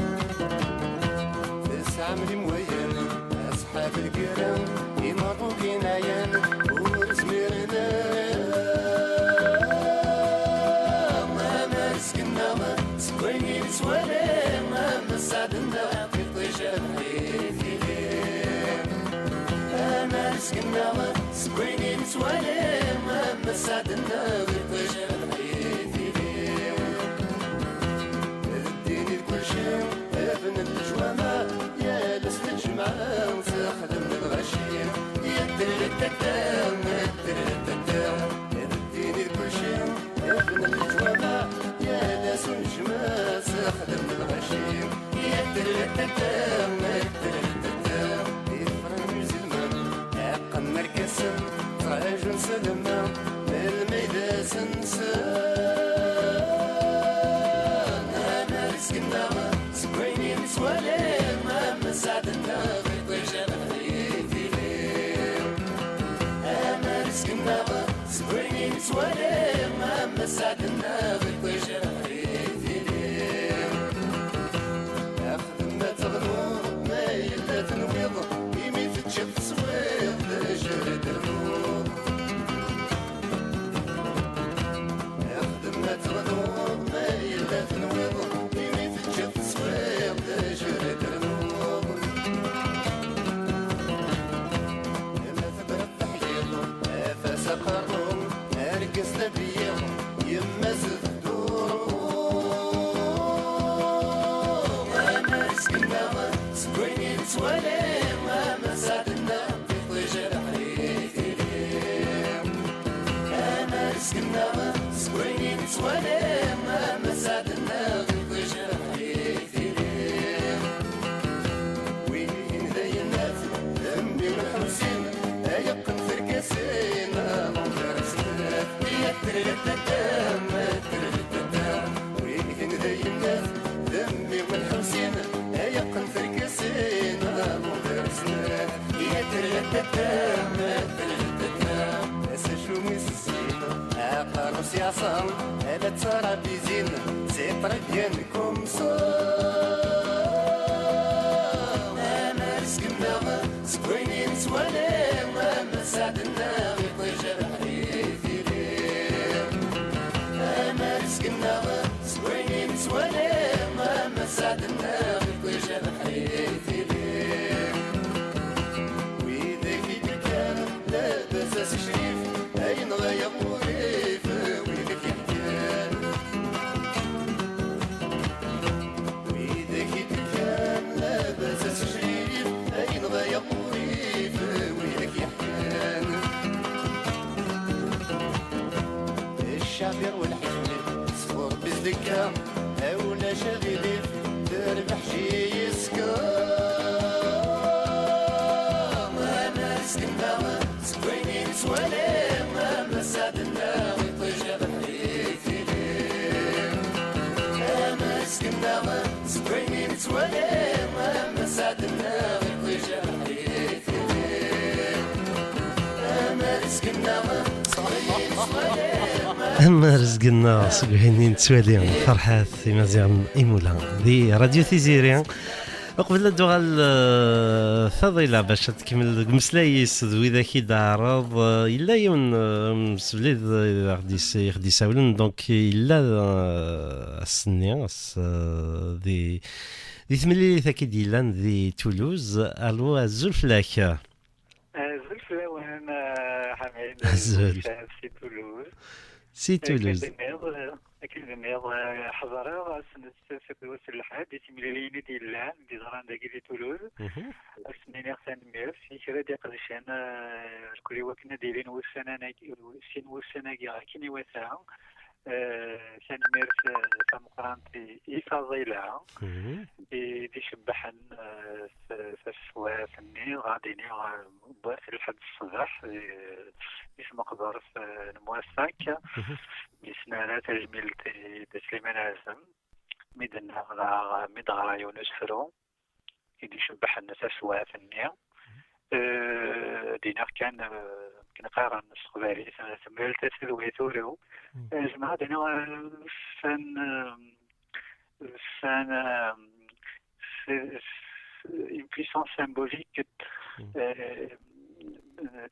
Tesɛam d imwayen, asḥab lgirra, imaṭukin ɛyan, ur zmiren ara. Amer seg-nneɣ, seg wayen i nettwali, am sseɛd-nneɣ, iṭij abḥi tili. Amer seg-nneɣ, seg wayen i nettwali, am sseɛd-nneɣ, iṭij abḥi tili. D ddin i d kulci, bnen leǧwameɛ, yal ass n lǧemɛa, ttexdem lɣaci. Yettellet-etta, yettellet-etta. D ddin i d kulci, bnen leǧwameɛ, yal ass n lǧemɛa, Iferren uzelman, qqnen irkasen, ttṛaǧun s lma, melmi d ass-nsen. Amer seg-nneɣ, seg wayen i nettwali, am sseɛd-nneɣ, iṭij abeḥri tili. Amer seg-nneɣ, seg wayen i nettwali, am sseɛd-nneɣ, iṭij abeḥri tili. Xdem ad teɣnuḍ, ma yella tenwiḍ, imi teččiḍ teswiḍ, d ajerred rnuḍ. Xdem ad teɣnuḍ, ma yella tenwiḍ, imi teččiḍ teswiḍ, d ajerred rnuḍ. Ma tebriḍ teḥyiḍ, af-as aqerru, argaz d abeyyiḍ, yemma-s d duru. Amer seg-nneɣ, seg wayen i nettwali, am sseɛd-nneɣ, iṭij abeḥri tili. Amer seg-nneɣ, seg wayen i nettwali, am sseɛd-nneɣ, iṭij abeḥri tili. Wihin d ayennat, d mmi-w n Ḥusin, ay qqen tirkasin, a Londres snat. Wihin d ayennat, d mmi-w n Ḥusin, ay qqen tirkasin, a Londres snat. Acu i s-zzin, aqerru-s yeɛṣa, ala d tarabizin, c'est très bien comme ça. Amer seg-nneɣ, seg wayen i nettwali, am sseɛd-nneɣ, iṭij abeḥri tili. Amer seg-nneɣ, seg wayen i nettwali, am sseɛd-nneɣ, iṭij abeḥri tili. Widak i d-ikkan, labas a Si Crif, ayen ɣaya urif, widak yeḥkan. Widak i d-ikkan, labas a Si Crif, ayen ɣaya urif, widak yeḥkan. Ccɛab irwa lḥif, sfur bizlikka, a ulac aɣilif, terbeḥ ji yeska. Amer seg-nneɣ, seg wayen i nettwali, am sseɛd-nneɣ, iṭij abeḥri tili. Amer seg-nneɣ, seg wayen i nettwali, am sseɛd-nneɣ, iṭij abeḥri tili. Amer seg-nneɣ, seg wayen i nettwali, am Amer seg-nneɣ, seg wayen i nettwali, ferḥat Imaziɣen imula di Radio Tiziri. Uqbel ad d-tuɣal, eh, Faḍila bac ad tkemmel deg umeslay-is d widak i d-teɛreḍ, eh, yella yiwen, eh, umsebli d, eh, i ɣ-d-is-, i ɣ-d-isawlen, donc yella, eh, ass-nni, ass, eh, di, di temlilit-agi d-yellan di Toulouse. Allo, azul fell-ak. Azul fell-awen, eh, Ḥamid. Azul. Ucaf si Toulouse. Si Toulouse. Akken d-tenniḍ, eh, akken d-tenniḍ, eh, ḥeḍreɣ ass n ssebt d wass n lḥedd, i timliliyin i d-yellan, d-yeḍran dagi di Toulouse. Mhm. Ad sen-iniɣ tanemmirt i kra d-iqedcen, eh, mkul i wakken ad d-ilin wussan-agi, sin wussan-agi akken iwata. Eh, tanemmirt, eh, tameqqrant i, i Faḍila, mhm, i d-icebbḥen, eh, s, s teswiɛt-nni, ɣad iniɣ, eh, n wass n lḥedd ṣṣbeḥ, eh, di tmeqbert, eh, n Moissac, mhm, mi s-nerra tajmilt i Dda Sliman Ɛazem, mi d-nnaɣ daɣ, mi d-ɣra yiwen usefru i d-icebbḥen taswiɛt-nni. Eh, d-iniɣ kan, eh, akken qqaren s teqbaylit, eh, temlal tasa d way turew. Mm. Eh, zemreɣ ad iniɣ, eh, san, eh, san, eh, c'est, c'est une puissance symbolique, mm, eh, eh,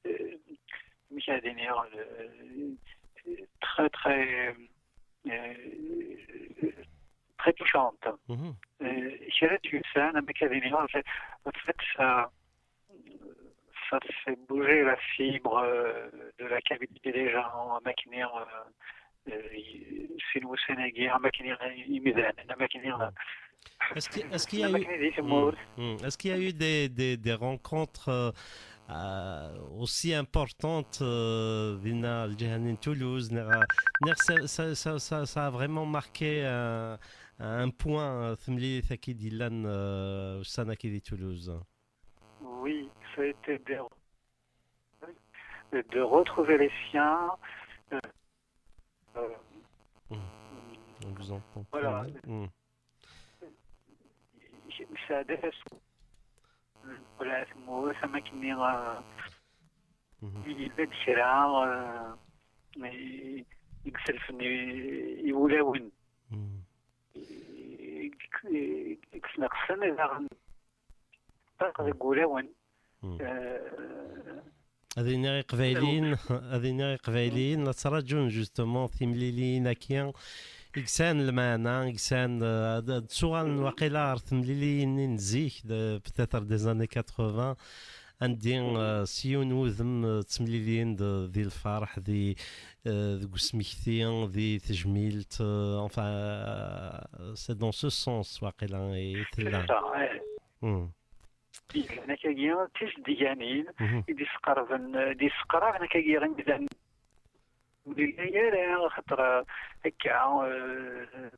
eh, amek ad iniɣ, eh, très, très, eh, très touchante. Mhm. Eh, kra d-yusan, am akka ad iniɣ, en fait, en fait, ça, ça fait bouger la fibre, euh, de la Kabylie des gens, am akken, euh, euh, sin wussan-agi, am akken imdanen, am akken, euh, est-ce que, est-ce qu'il y a eu, am akken di tmurt. Hmm, hmm. Est-ce qu'il y a eu des, des, des rencontres, euh, euh, aussi importantes, euh, dinna lǧiha-nni n Toulouse, neɣ, neɣ ça, ça, ça, ça, ça a vraiment marqué un, un point, euh, temlilit-agi d-yellan, euh, ussan-agi di Toulouse. Oui, ça a été des, de retrouver les siens. Euh, euh, Hmm. On vous entend très mal. Voilà. Hmm. Nesɛedda taswiɛt ula tmurt am akkenni, euh, Mhm. Yella-d kra, euh, i, i iselfen i, i wulawen. Mhm. I, i, i yesneqsen daɣen ṭṭaq deg wulawen. Mhm. Euh, Ad iniɣ Iqbayliyen, ad iniɣ Iqbayliyen la ttṛaǧun justement timliliyin-agi i yesɛan lmeɛna, i yesɛan, euh, ad, ad ttuɣalen waqila ɣer temliliyin-nni n zik, de, peut-être des années quatre-vingts, andi, euh, s yiwen wudem, euh, ttemliliyen-d di lferḥ, di, euh, deg usmekti, di tejmilt, euh, enfin, euh, c'est dans ce sens, waqila, i tella. C'est ça, ouais. Hmm. Igan akagi d tisedganin Mhm. i d-isqerben, d-isqraben akagi imdanen. Ur yelli ara, axaṭer, euh, akka, euh,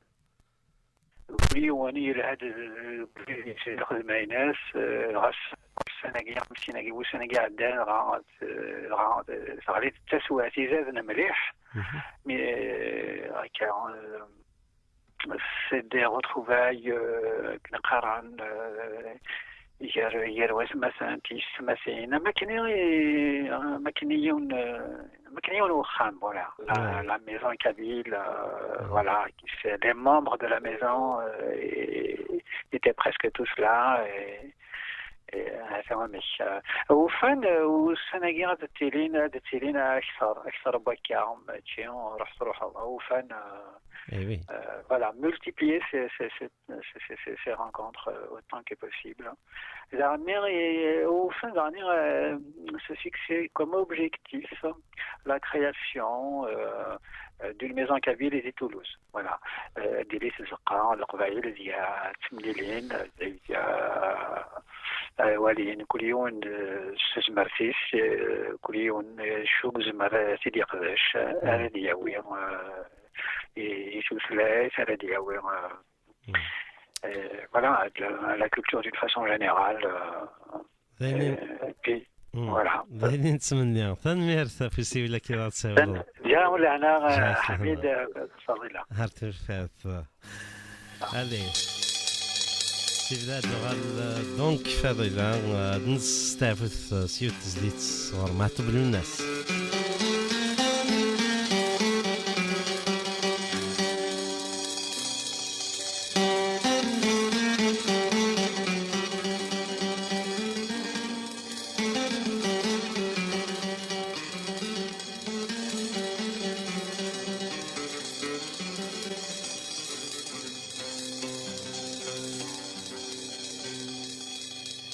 kul yiwen yelha-d, euh, deg lxedma-ines, euh, ɣas ussan-agi, xemsin-agi wussan-agi iɛeddan, dɣa, euh, dɣa, euh, teɣli-d taswiɛt izaden mliḥ. Mhm. Mi, euh, akka, euh, c'est des retrouvailles, euh, akken qqaren, euh, gar, gar watmaten d tyessetmatin. Am akken i, am akken i yiwen, euh, am akken i yiwen wexxam, voilà. La, Ouais. La maison kabyle, euh, Mhm. Voilà, qui c'est, les membres de la maison, euh, et, étaient presque tous là, et, et, euh, atan amek, euh, ufan, euh, ussan-agi ad ttilin, ad ttilin akter, akter n wakka, mačči ruḥ truḥeḍ. Ufan, euh, Eh oui. Euh, voilà, multiplier ces, ces, ces, ces, ces, ces, ces rencontres, euh, autant que possible. Daɣenni, et au fond, daɣenni, euh, se fixer comme objectif la création, euh, euh, d'une maison kabyle et de Toulouse. Voilà. Euh, diri tzeqqa, Leqbayel, deg-a ttemlilin, deg-a, euh, walin, kul yiwen, euh, s tezmert-is, euh, kul yiwen, euh, acu yezmer, euh, ad t-id-yeqdec, euh, Mm. Ad yawi, euh, i, i tutlayt ara d-yawi, euh, Mm. Euh, voilà, de la, la culture d'une façon générale, euh, D ayen i, euh, et puis, Mm. Voilà. D ayen i nettmenni. Tanemmirt ɣef usiwel-agi i aɣ-d-tessawleḍ. Diɣ, lehna, euh, Ḥamid, euh, Fadila. Har tefat. Allez. Sibda ad uɣal, euh, donc, Fadila, euh, ad nesteɛfut, euh, s yiwet tezlit ɣer Maɛtub Lwennas.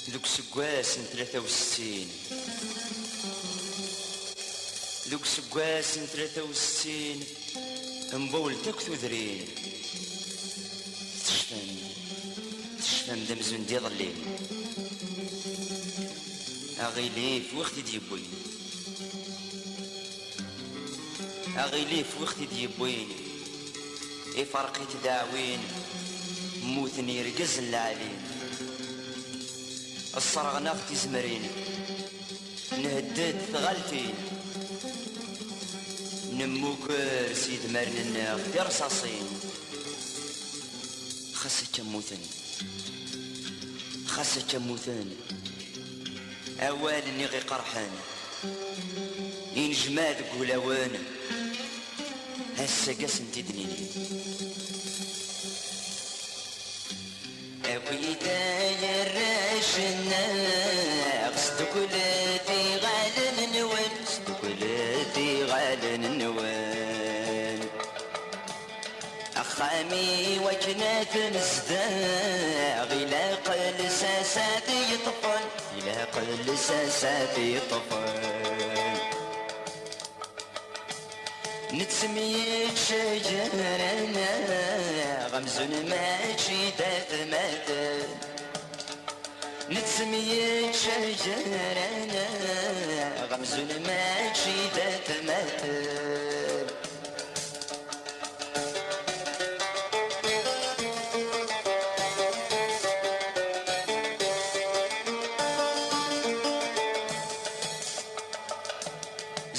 Deg useggas n tlata u settin, deg useggas n tlata u settin, mbawlent akk tudrin. Tecfam, tecfam-d amzun d iḍelli. Aɣilif wi ɣ-t-id-yewwin. Aɣilif wi ɣ-t-id-yewwin, iferq-it d aɛwin, mmuten yergazen lɛali. Sserɣen-aɣ tizemrin, nhedded tɣaltin, nemmuger s yedmaren-nneɣ tirṣaṣin. Xas akka mmuten, xas akka mmuten, awal-nni ɣ-iqerḥen, inejmaɛ deg wulawen, ass-agi ad sen-t-id-nini. Awit ay arrac-nneɣ, sduklet iɣallen-nwen, sduklet iɣallen-nwen. Axxam-iw akken ad t-nezdeɣ, ilaq lsas ad t-yeṭṭfen, ilaq lsas ad t-yeṭṭfen. Nettemyettceg gar-aneɣ amzun mačči d atmaten. Nettemyettceg gar-aneɣ amzun mačči d atmaten.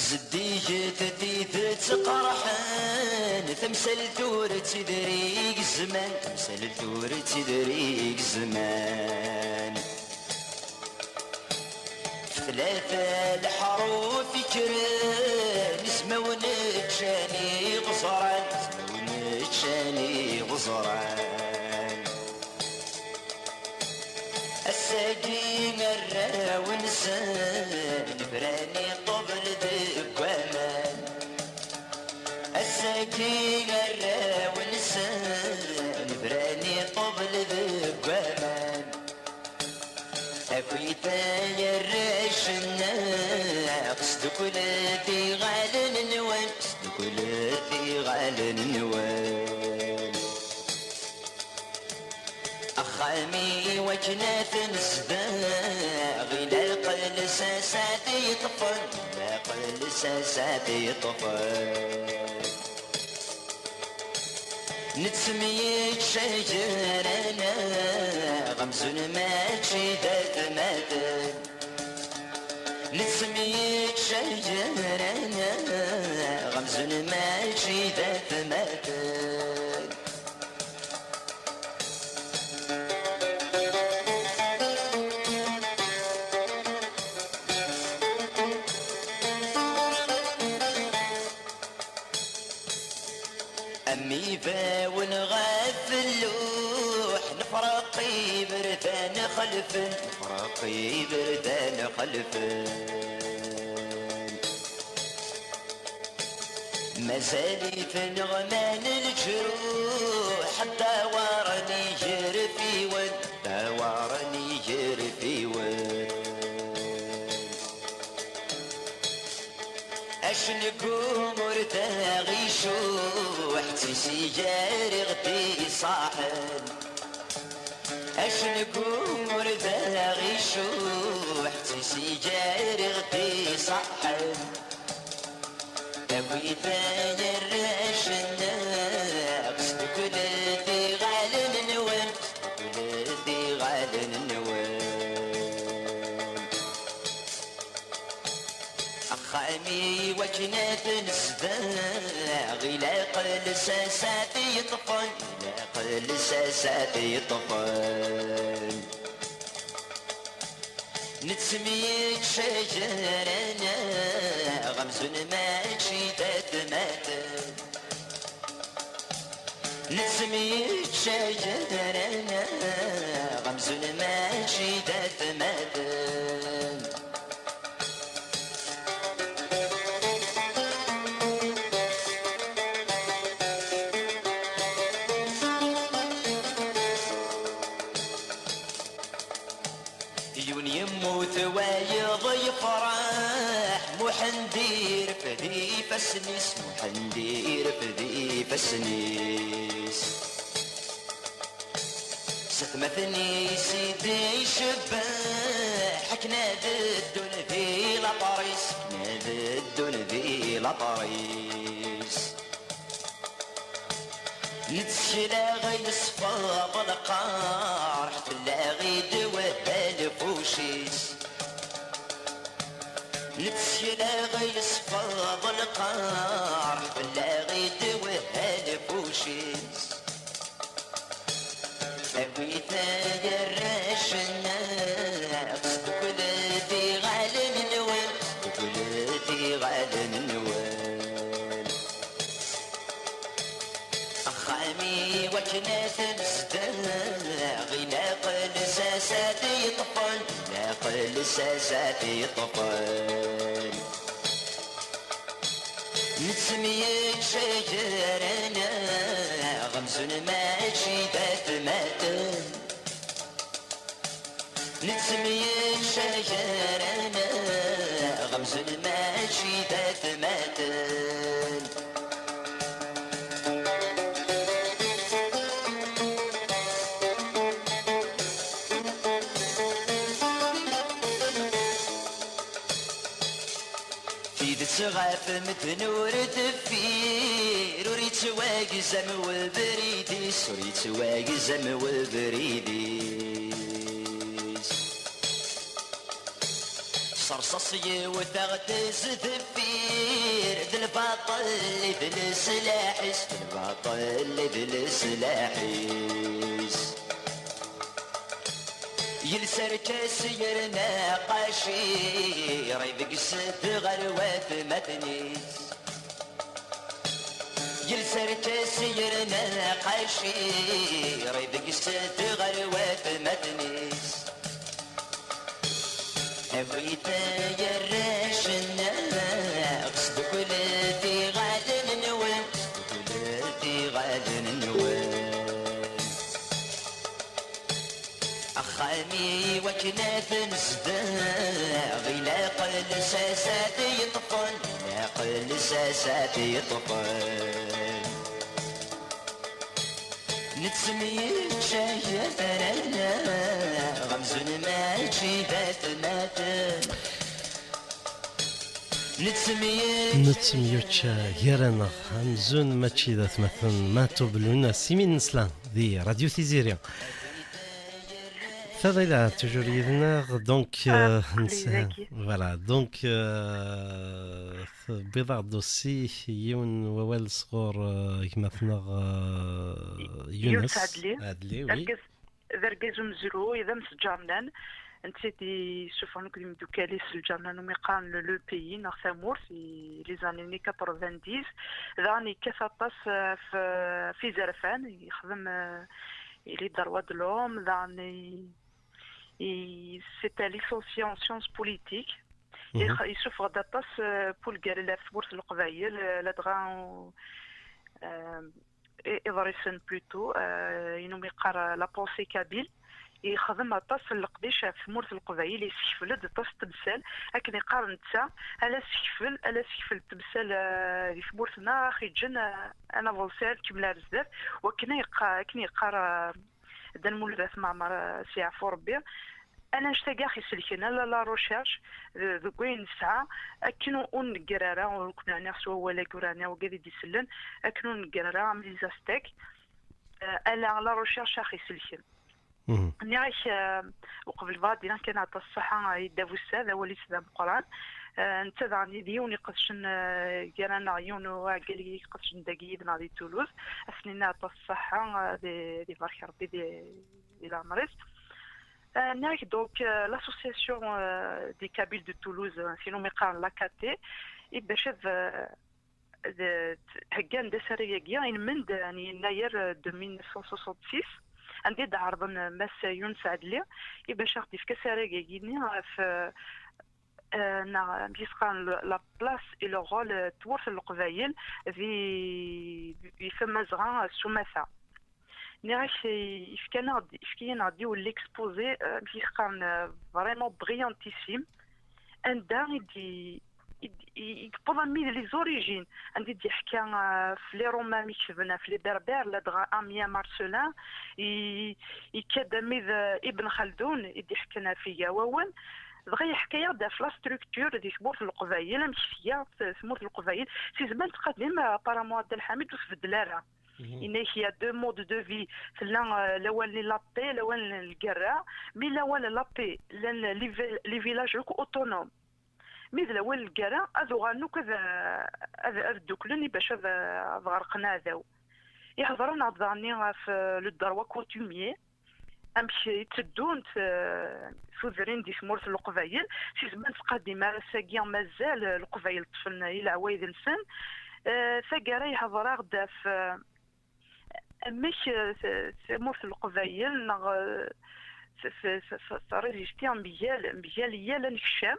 Zeddiget tidet qerḥen, tamsalt ur ttidrig zzman, tamsalt ur ttidrig zzman. Tlata leḥruf ikkren, ismawen ččan iɣeẓran, ismawen ččan iɣeẓran. Ass-agi arraw-nsen bran i ṭṭbel deg waman. Ass-agi arraw-nsen bran i ṭṭbel deg waman. Akit ay arrac-nneɣ, sduklet iɣallen-nwen, sduklet iɣallen-nwen. Axxam-iw akken ad t-nezdeɣ, ilaq lsas ad t-yeṭṭfen, ilaq lsas ad t-yeṭṭfen. Nettemyettcagar-aneɣ amzun mačči d atmaten. Nettemyettcagar-aneɣ amzun mačči d atmaten. Am ibawen ɣef lluḥ, nefreq iberdan xelfen, nefreq iberdan xelfen. Mazal-iten ɣman leǧruḥ, ddawaren igerfiwen, ddawaren igerfiwen. Acengu ur d aɣ-icuḥ, d tisigar i ɣ-d-iṣaḥen. Acengu ur d aɣ-icuḥ, d tisigar i ɣ-d-iṣaḥen. Awit ay arrac-nneɣ, sduklet iɣallen-nwen, sduklet iɣallen-nwen. Axxam-iw akken ad t-nezdeɣ, ilaq lsas ad t-yeṭṭfen, ilaq lsas ad t-yeṭṭfen. Nettemyettcagar-aneɣ amzun mačči d atmaten. Nettemyettcagar-aneɣ amzun mačči d atmaten. Yiwen yemmut, wayeḍ yefreḥ, Muḥend irfed ifassen-is, Muḥend irfed ifassen-is. S atmaten-is i d-icebbeḥ, akken ad ddun di laṭer-is, akken ad ddun di laṭer-is. Nettkel-aɣ yesfeḍ lqerḥ, fell-aɣ idewweh lfuc-is. Nettkel-aɣ yesfeḍ lqerḥ, fell-aɣ idewweh lfuc-is. Awit ay arrac-nneɣ, sduklet iɣallen-nwen, sduklet iɣallen-nwen. Axxam-iw akken ad t-nezdeɣ, ilaq lsas ad t-yeṭṭfen, ilaq lsas ad t-yeṭṭfen. Nettemyettcagar-aneɣ amzun mačči d atmaten. Nettemyettcagar-aneɣ amzun mačči d atmaten. Tidet ɣef medden ur teffir, ur yettwagzam webrid-is, ur yettwagzam webrid-is. S Qṣaṣ yewwet-aɣ-d s deffir, d lbaṭel i d leslaḥ-is, d lbaṭel i d leslaḥ-is. Yelsa arkas yerna qacir, ibegges-d ɣer watmaten-is. Yelsa arkas yerna qacir, ibegges-d ɣer watmaten-is. Awit ay arrac-nneɣ, sduklet iɣallen-nwen, sduklet iɣallen-nwen. Axxam-iw akken ad t-nezdeɣ, ilaq lsas ad t-yeṭṭfen, ilaq lsas ad t-yeṭṭfen. Nettemyeččay gar-aneɣ, amzun mačči d atmaten. Nettemyeččay. Nettemyeččay gar-aneɣ, amzun mačči d atmaten. Matub Luna, Simin Nesla, di Radio Tiziri. Fadila, toujours yid-neɣ, donc, Ah, euh, aql-i nsa- dagi. Voilà, donc, euh, tewwiḍ-aɣ-d aussi yiwen wawal sɣur, euh, gma-tneɣ, euh, Younes Younes Adli. Adli, D oui. argaz, d argaz umezruy, d amesǧarnan. Netta i d-yessufɣen akked imeddukal-is lǧarnan umi qqaren le, le pays, neɣ tamurt, i les années quatre-vingt-dix. Daɣen yekkat aṭas, euh, f, f izerfan, yexdem, euh, il est droit de l'homme, daɣen i, i, c'est un licencié en sciences politiques. Mhm. Yex-, yessufeɣ-d aṭas, euh, n wungalen ɣef tmurt n Leqbayel, euh, ladɣa, euh, i-, iḍrisen plutôt, euh, ayen umi yeqqar, euh, la pensée kabyle. Yexdem aṭas n leqdic ɣef tmurt n Leqbayel, yessekfel-d aṭas n temsal, akken yeqqar netta, ala sekfel, ala sekfel n temsal, euh, di tmurt-nneɣ, ax-iǧǧen, euh, ad navansi, ad nkemmel ar zdat, wakken ay yeqqa-, akken yeqqar, euh, Dda Lmulud At Mɛemmer, euh, s yeɛfu Rebbi, ala annect-agi ax-iselken, ala la recherche, euh, deg wayen nesɛa, akken ur, ur negger ara, ur ken-ɛniɣ s wawal-agi, ur ɛniɣ wigad i d-isellen, akken ur negger ara am les Aztèques, euh, ala la recherche ax-iselken. Mhm. Nniɣ-ak, euh, uqbel bɣa d-iniɣ kan aṭas ṣṣaḥa, euh, i Dda Bussad, awal-is d ameqqran. Euh, netta daɣen d yiwen iqedcen, euh, gar-aneɣ, yiwen uɛeggal i iqedcen dagi yid-neɣ di Toulouse. Ad s-nini aṭas ṣṣaḥa, euh, di, di barek Rebbi, di, di leɛmer-is. Euh, nniɣ-ak, donc, euh, l'association, euh, des Kabyles de Toulouse, euh, tin umi qqaren l'A K T, i bac ad, euh, d-, d-, heggan-d asarag-agi, ilmend n yennayer, euh, de mille neuf cent soixante-six, anda i d-ɛerḍen, euh, Mass Younes Adli, i bac ad ɣ-d-ifk asarag-agi-nni ɣef, euh, euh, neɣ amek i s-qqaren, le, la place et le rôle, euh, n tmurt n Leqbayel di, di Tamazɣa, euh, s umata. Nniɣ-ak, eh, ifka-aneɣ-d, ifka-aneɣ-d yiwen l'exposé, euh, amek i s-qqaren, euh, vraiment brillantissime, anda i d-, i d-, i, i yewweḍ armi d les origines, anda i d-yeḥka, euh, ɣef les Romains mi ketben ɣef les Berbères, ladɣa Ammien Marcellin, i, ikka-d armi d, euh, Ibn Khaldoun, i d-iḥkan ɣef Igawawen, dɣa yeḥka-yaɣ-d ɣef la structure di tmurt n Leqbayel, amek tga t-, tmurt n Leqbayel, si zman tqadim, euh, apparemment Dda Lḥamid ur tbeddel ara. Yenna-ak, il y a deux modes de vie. Tella, euh, lawan n la paix, lawan n lgerra. Mi lawan n la paix, llan les vil-, les villages akk autonomes. Mi d lawan n lgerra, ad uɣalen akk ad, ad, ad dduklen i bac ad, ad ɣerqen aɛdaw. Ihḍer-aneɣ-d daɣen ɣef, euh, le droit coutumier. Amek i tteddunt, euh, tudrin di tmurt n Leqbayel, si zman tqadim ar ass-agi mazal, euh, Leqbayel ṭṭfen i leɛwayed-nsen. Euh, taggara yehḍer-aɣ-d ɣef, euh, amek, euh, t-, tamurt n Leqbayel neɣ, euh, t-, t-, t-, t-, tṛizisti mgal, mgal yal anekcam.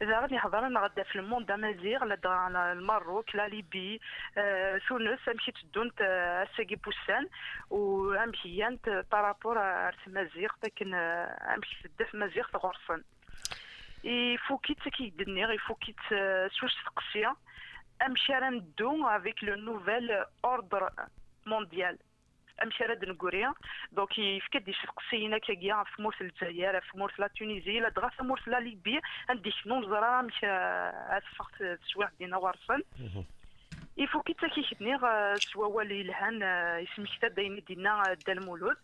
Daɣen yehḍer-aneɣ-d ɣef le monde amaziɣ, ladɣa Lmerruk, la Libye, euh, Tunes, amek i tteddunt, euh, ass-agi n wussan, u amek gant, euh, par rapport ar tmaziɣt, akken, euh, amek tedda tmaziɣt ɣur-sen. Ifuk-itt, akken i k-d-nniɣ, ifuk-itt, euh, s usteqsi, amek ara neddu avec le nouvel ordre mondial. Amek ara d-negri? Donc, yefka-d isteqsiyen akkagi ɣef tmurt n Lezzayer, ɣef tmurt n la Tunisie, ladɣa tamurt n la Libye, anda i k-, ur neẓri ara amek, euh, ad teffeɣ t-, teswiɛt dinna ɣur-sen. Ifuk-itt akik-nni, eh, s wawal yelhan, eh, yesmekta-d ayen i d-yenna, eh, Dda Lmulud,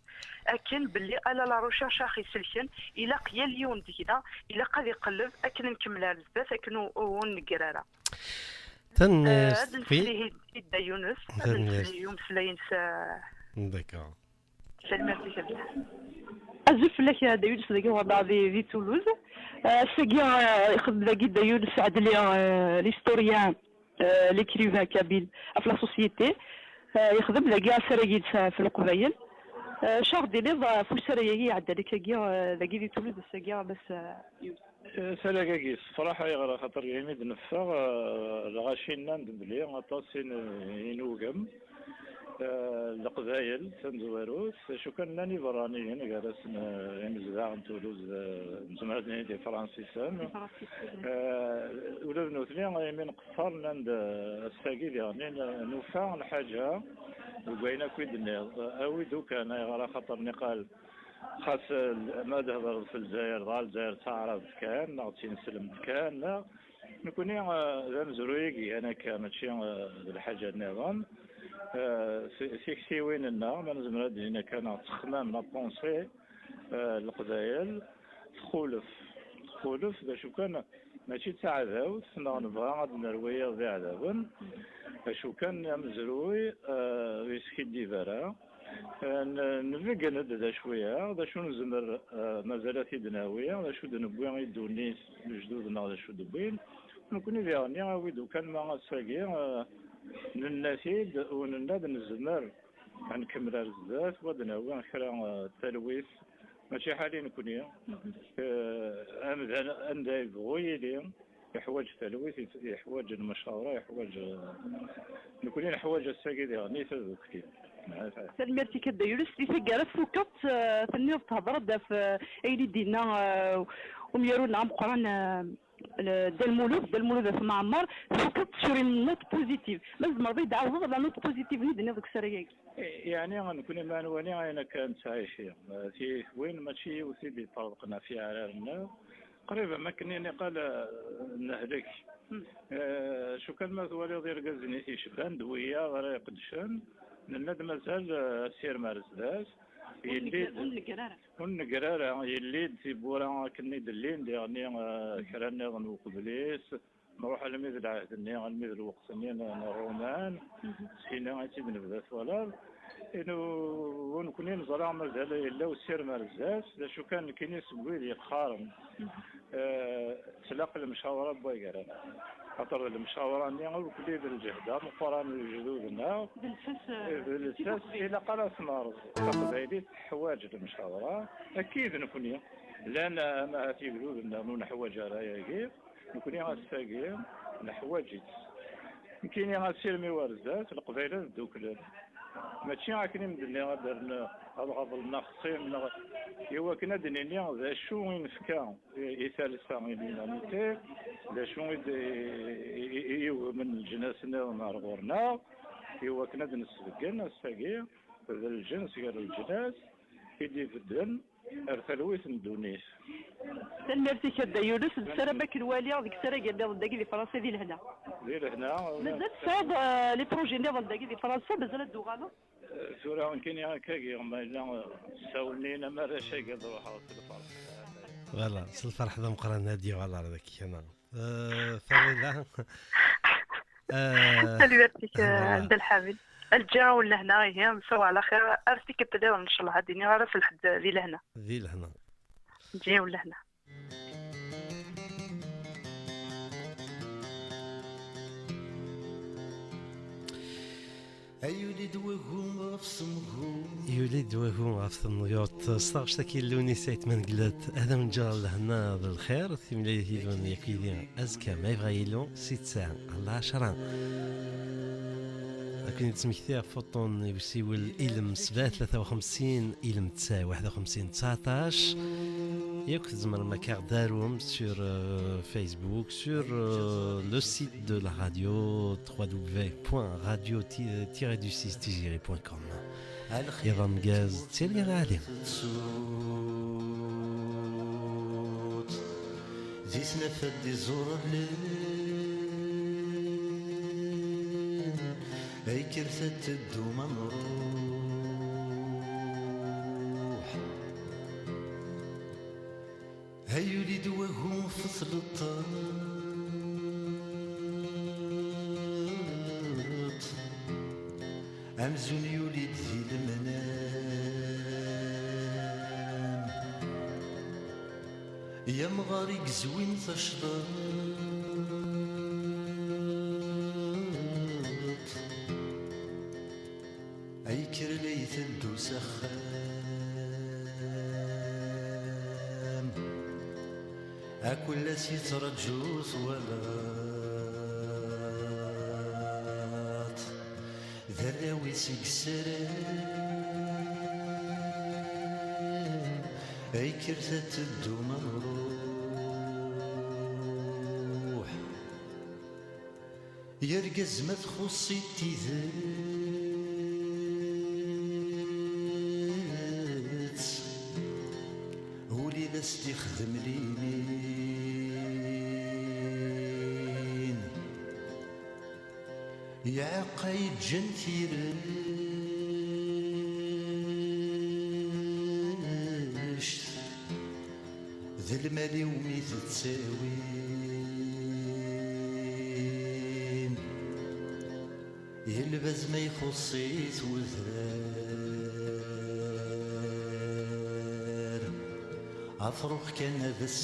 akken belli ala la recherche aɣ-iselken, ilaq yal yiwen deg-neɣ, ilaq ad iqelleb akken ad nkemmel ar zdat, akken ur, ur negger ara. Eh, ad nefk ihi i Dda Yunes, ad nefk i umeslay-ines, eh. D'accord. Tanemmirt-ik a Dda. Azul fell-ak a Dda Yunes dagi ɣur-neɣ di, di Toulouse. Eh, ass-agi, eh, ixdem dagi Dda Yunes Ɛedli, eh, l'historien, eh, l'écrivain kabyle ɣef la société. Eh, yexdem dagi asarag-ines ɣef Leqbayel. Eh, acu ara d-tiniḍ, eh, ɣef usarag-agi iɛeddan akkagi, eh, dagi di Toulouse ass-agi a Mass, eh, Yunes? Eh, asarag-agi yessefraḥ, ayɣer? Axaṭer imi d-neffeɣ, eh, lɣaci nnan-d belli aṭas i n-, i nugem, eh, Leqbayel tamezwarut, acu kan llan iberraniyen gar-asen, eh, imezdaɣ n Toulouse, eh, nezmer ad nini d Ifransisen. Ifransisen. Eh, ula d nutni, imi nqeṣṣer, nnan-d, eh, ass-agi diɣen, eh, nufa lḥaǧa deg wayen akk i d-tenniḍ. Eh, awi-d ukan, ayɣer? Axaṭer niqal, xas, eh, ma d-hedreḍ f Lezzayer, dɣa Lezzayer d taɛrabt kan, neɣ d tineslemt kan, neɣ nekkni, eh, d amezruy i igan akka, mačči, eh, d lḥaǧa nniḍen. Eh, ti-, tiktiwin-nneɣ, ma nezmer ad d-nini akka, neɣ ttexmam, la pensée, eh, n Leqbayel, txulef. Txulef, d acu kan, mačči d taɛdawt, neɣ nebɣa ad d-nerr wiyaḍ d iɛdawen. D acu kan, amezruy, eh, ur yeskiddib ara. Eh, n-, nbeggen-d d acu wiyaḍ, d acu nezmer, eh, mazal ad t-id-nawi, d acu d-newwi i ddunit, lejdud-nneɣ d acu d-wwin. Nekkni diɣenni, awi-d ukan ma ass-agi, eh, nenna-t-id, u nenna-d nezmer ad nkemmel ar zdat, wa d-nawi kra, eh, talwit, mačči ḥali nekkni. Eh, amdan anda yebɣu yili, yeḥwaǧ talwit, yeḥwaǧ lemcawra, yeḥwaǧ, eh, nekkni neḥwaǧ ass-agi diɣenni tadukli. Tanemmirt-ik a Dda Yunes. Di taggara tfukeḍ, eh, tenniḍ, thedreḍ-d ɣef, eh, ayen i d-yenna, eh, umyaru-nneɣ ameqqran, eh, Dda Lmulud, Dda Lmulud At Mɛemmer, tfukeḍ sur une note positive. Ma tzemreḍ ad yi-d-tɛawdeḍ la note positive-nni d-tenniḍ deg usarag-agi? Eh, yeɛni, nekkni ma nwali ayen akka nettɛici, eh, tiyitwin mačči yiwet i d-iṭerḍqen ɣef yiɛrar-nneɣ, qrib am akken i niqal, eh, nehlek. Hmm. Eh, acu kan ma twaliḍ irgazen i t-icban d wiyaḍ ara iqeddcen, nenna-d mazal, eh, asirem ar zdat. Ur negger, yelli-d ur negger ara. Ur negger ara, yelli-d tiwwura akken i d-llin diɣenni, eh, kra nniḍen uqbel-is, nruḥ almi d lɛehd-nni, almi d lweqt-nni n, n Ṛṛuman, mhm, sina i tt-id-nebda twalaḍ. Inu, u nekkni neẓra mazal yella usirem ar zdat, d acu kan nekkini seg wid yeqqaren, mhm, eh, tlaq lemcawra n wagran. Xaṭer d lemcawra-nni ur telli d lǧehd ameqqran n lejdud-nneɣ. D lsas, eh, d lsas, ilaq ara tnerẓ. Taqbaylit teḥwaǧ lemcawra, akka i d nekkni. Llan, eh, ahat yegduden-nneɣ ur neḥwaǧ ara ayagi. Nekkni ass-agi neḥwaǧ-itt. Nekkini asirem-iw ar zdat, Leqbayel ad dduklen. Mačči akken i m-d-nniɣ ad rren, ad ɣaḍlen axṣim, neɣ i wakken ad d-nini d acu i nefka i, i talsa, i l'humanité, d acu i d-, i, i, i yugmen leǧnas nniḍen ar ɣur-neɣ, i wakken ad d-nesbeggen ass-agi d lǧens gar leǧnas i d-ibedden ar talwit n ddunit. Tanemmirt-ik a Dda Yunes, nessaram ad k-nwali deg usarag nniḍen dagi di Fransa di lehna. Di lehna. Mazal tesɛiḍ, eh, les projets nniḍen dagi di Fransa, mazal ad d-tuɣaleḍ? Eh, tura nekkini akkagi, ma yella, eh, ssawnen-iyi am arrac-agi ad ruḥeɣ s lferḥ. Voilà, s lferḥ d ameqqran ad yuɣal ar daki kana. Eh, Fadila. Eh, tanemmirt-ik, eh, voilà. Dda Lḥamid. Lǧi-awen lehna, ihi, nsaw ɛla xir. Ar tikkelt nniḍen, ncallah, ad d-iniɣ ara s lḥedd di lehna. Di lehna. Lǧi-awen lehna. Ay yuli-d wagu ɣef temgu. Yuli-d wagu ɣef temguṭ. S taɣect-agi n Lewnis Ayt Mengellat, ad awen-ǧǧeɣ lehna d lxir, timlilit yid-wen yakk yid-i azekka, ma yebɣa Yillu, si ttesɛa ɣer lɛecṛa. Ad ken-id-smektiɣ ɣef uṭṭun i usiwel ilem sebɛa tlata u xemsin, ilem tesɛa waḥed u xemsin tseɛṭac. Yakk tzemrem ad k-aɣ-d-tarum sur, euh, Facebook, sur, euh, le site de la radio, trois W point radio tiret du six tiziri point com. Iḍ ameggaz d tirga lɛali. Di tnafa d-iẓur. Ay kkret ad teddum ad nruḥ. Ay yuli-d wagu f tleṭṭaṭ. Amzun yuli-d di lemnam. Yamɣar i yezwin tacḍaṭ, ay kker la iteddu s axxam, akk la s-ittraǧu twalaḍ. D arraw-is i yessaram, ay kkret ad teddum ad nruḥ. Yergaz ma txuṣṣ-it tidet, ul-il as-d-ixdem linin. Iɛeqqa yeǧǧan tirect, d lmal-iw mi tettawin. Yelbaz ma ixuṣṣ-it wedrar, afrux kan ad as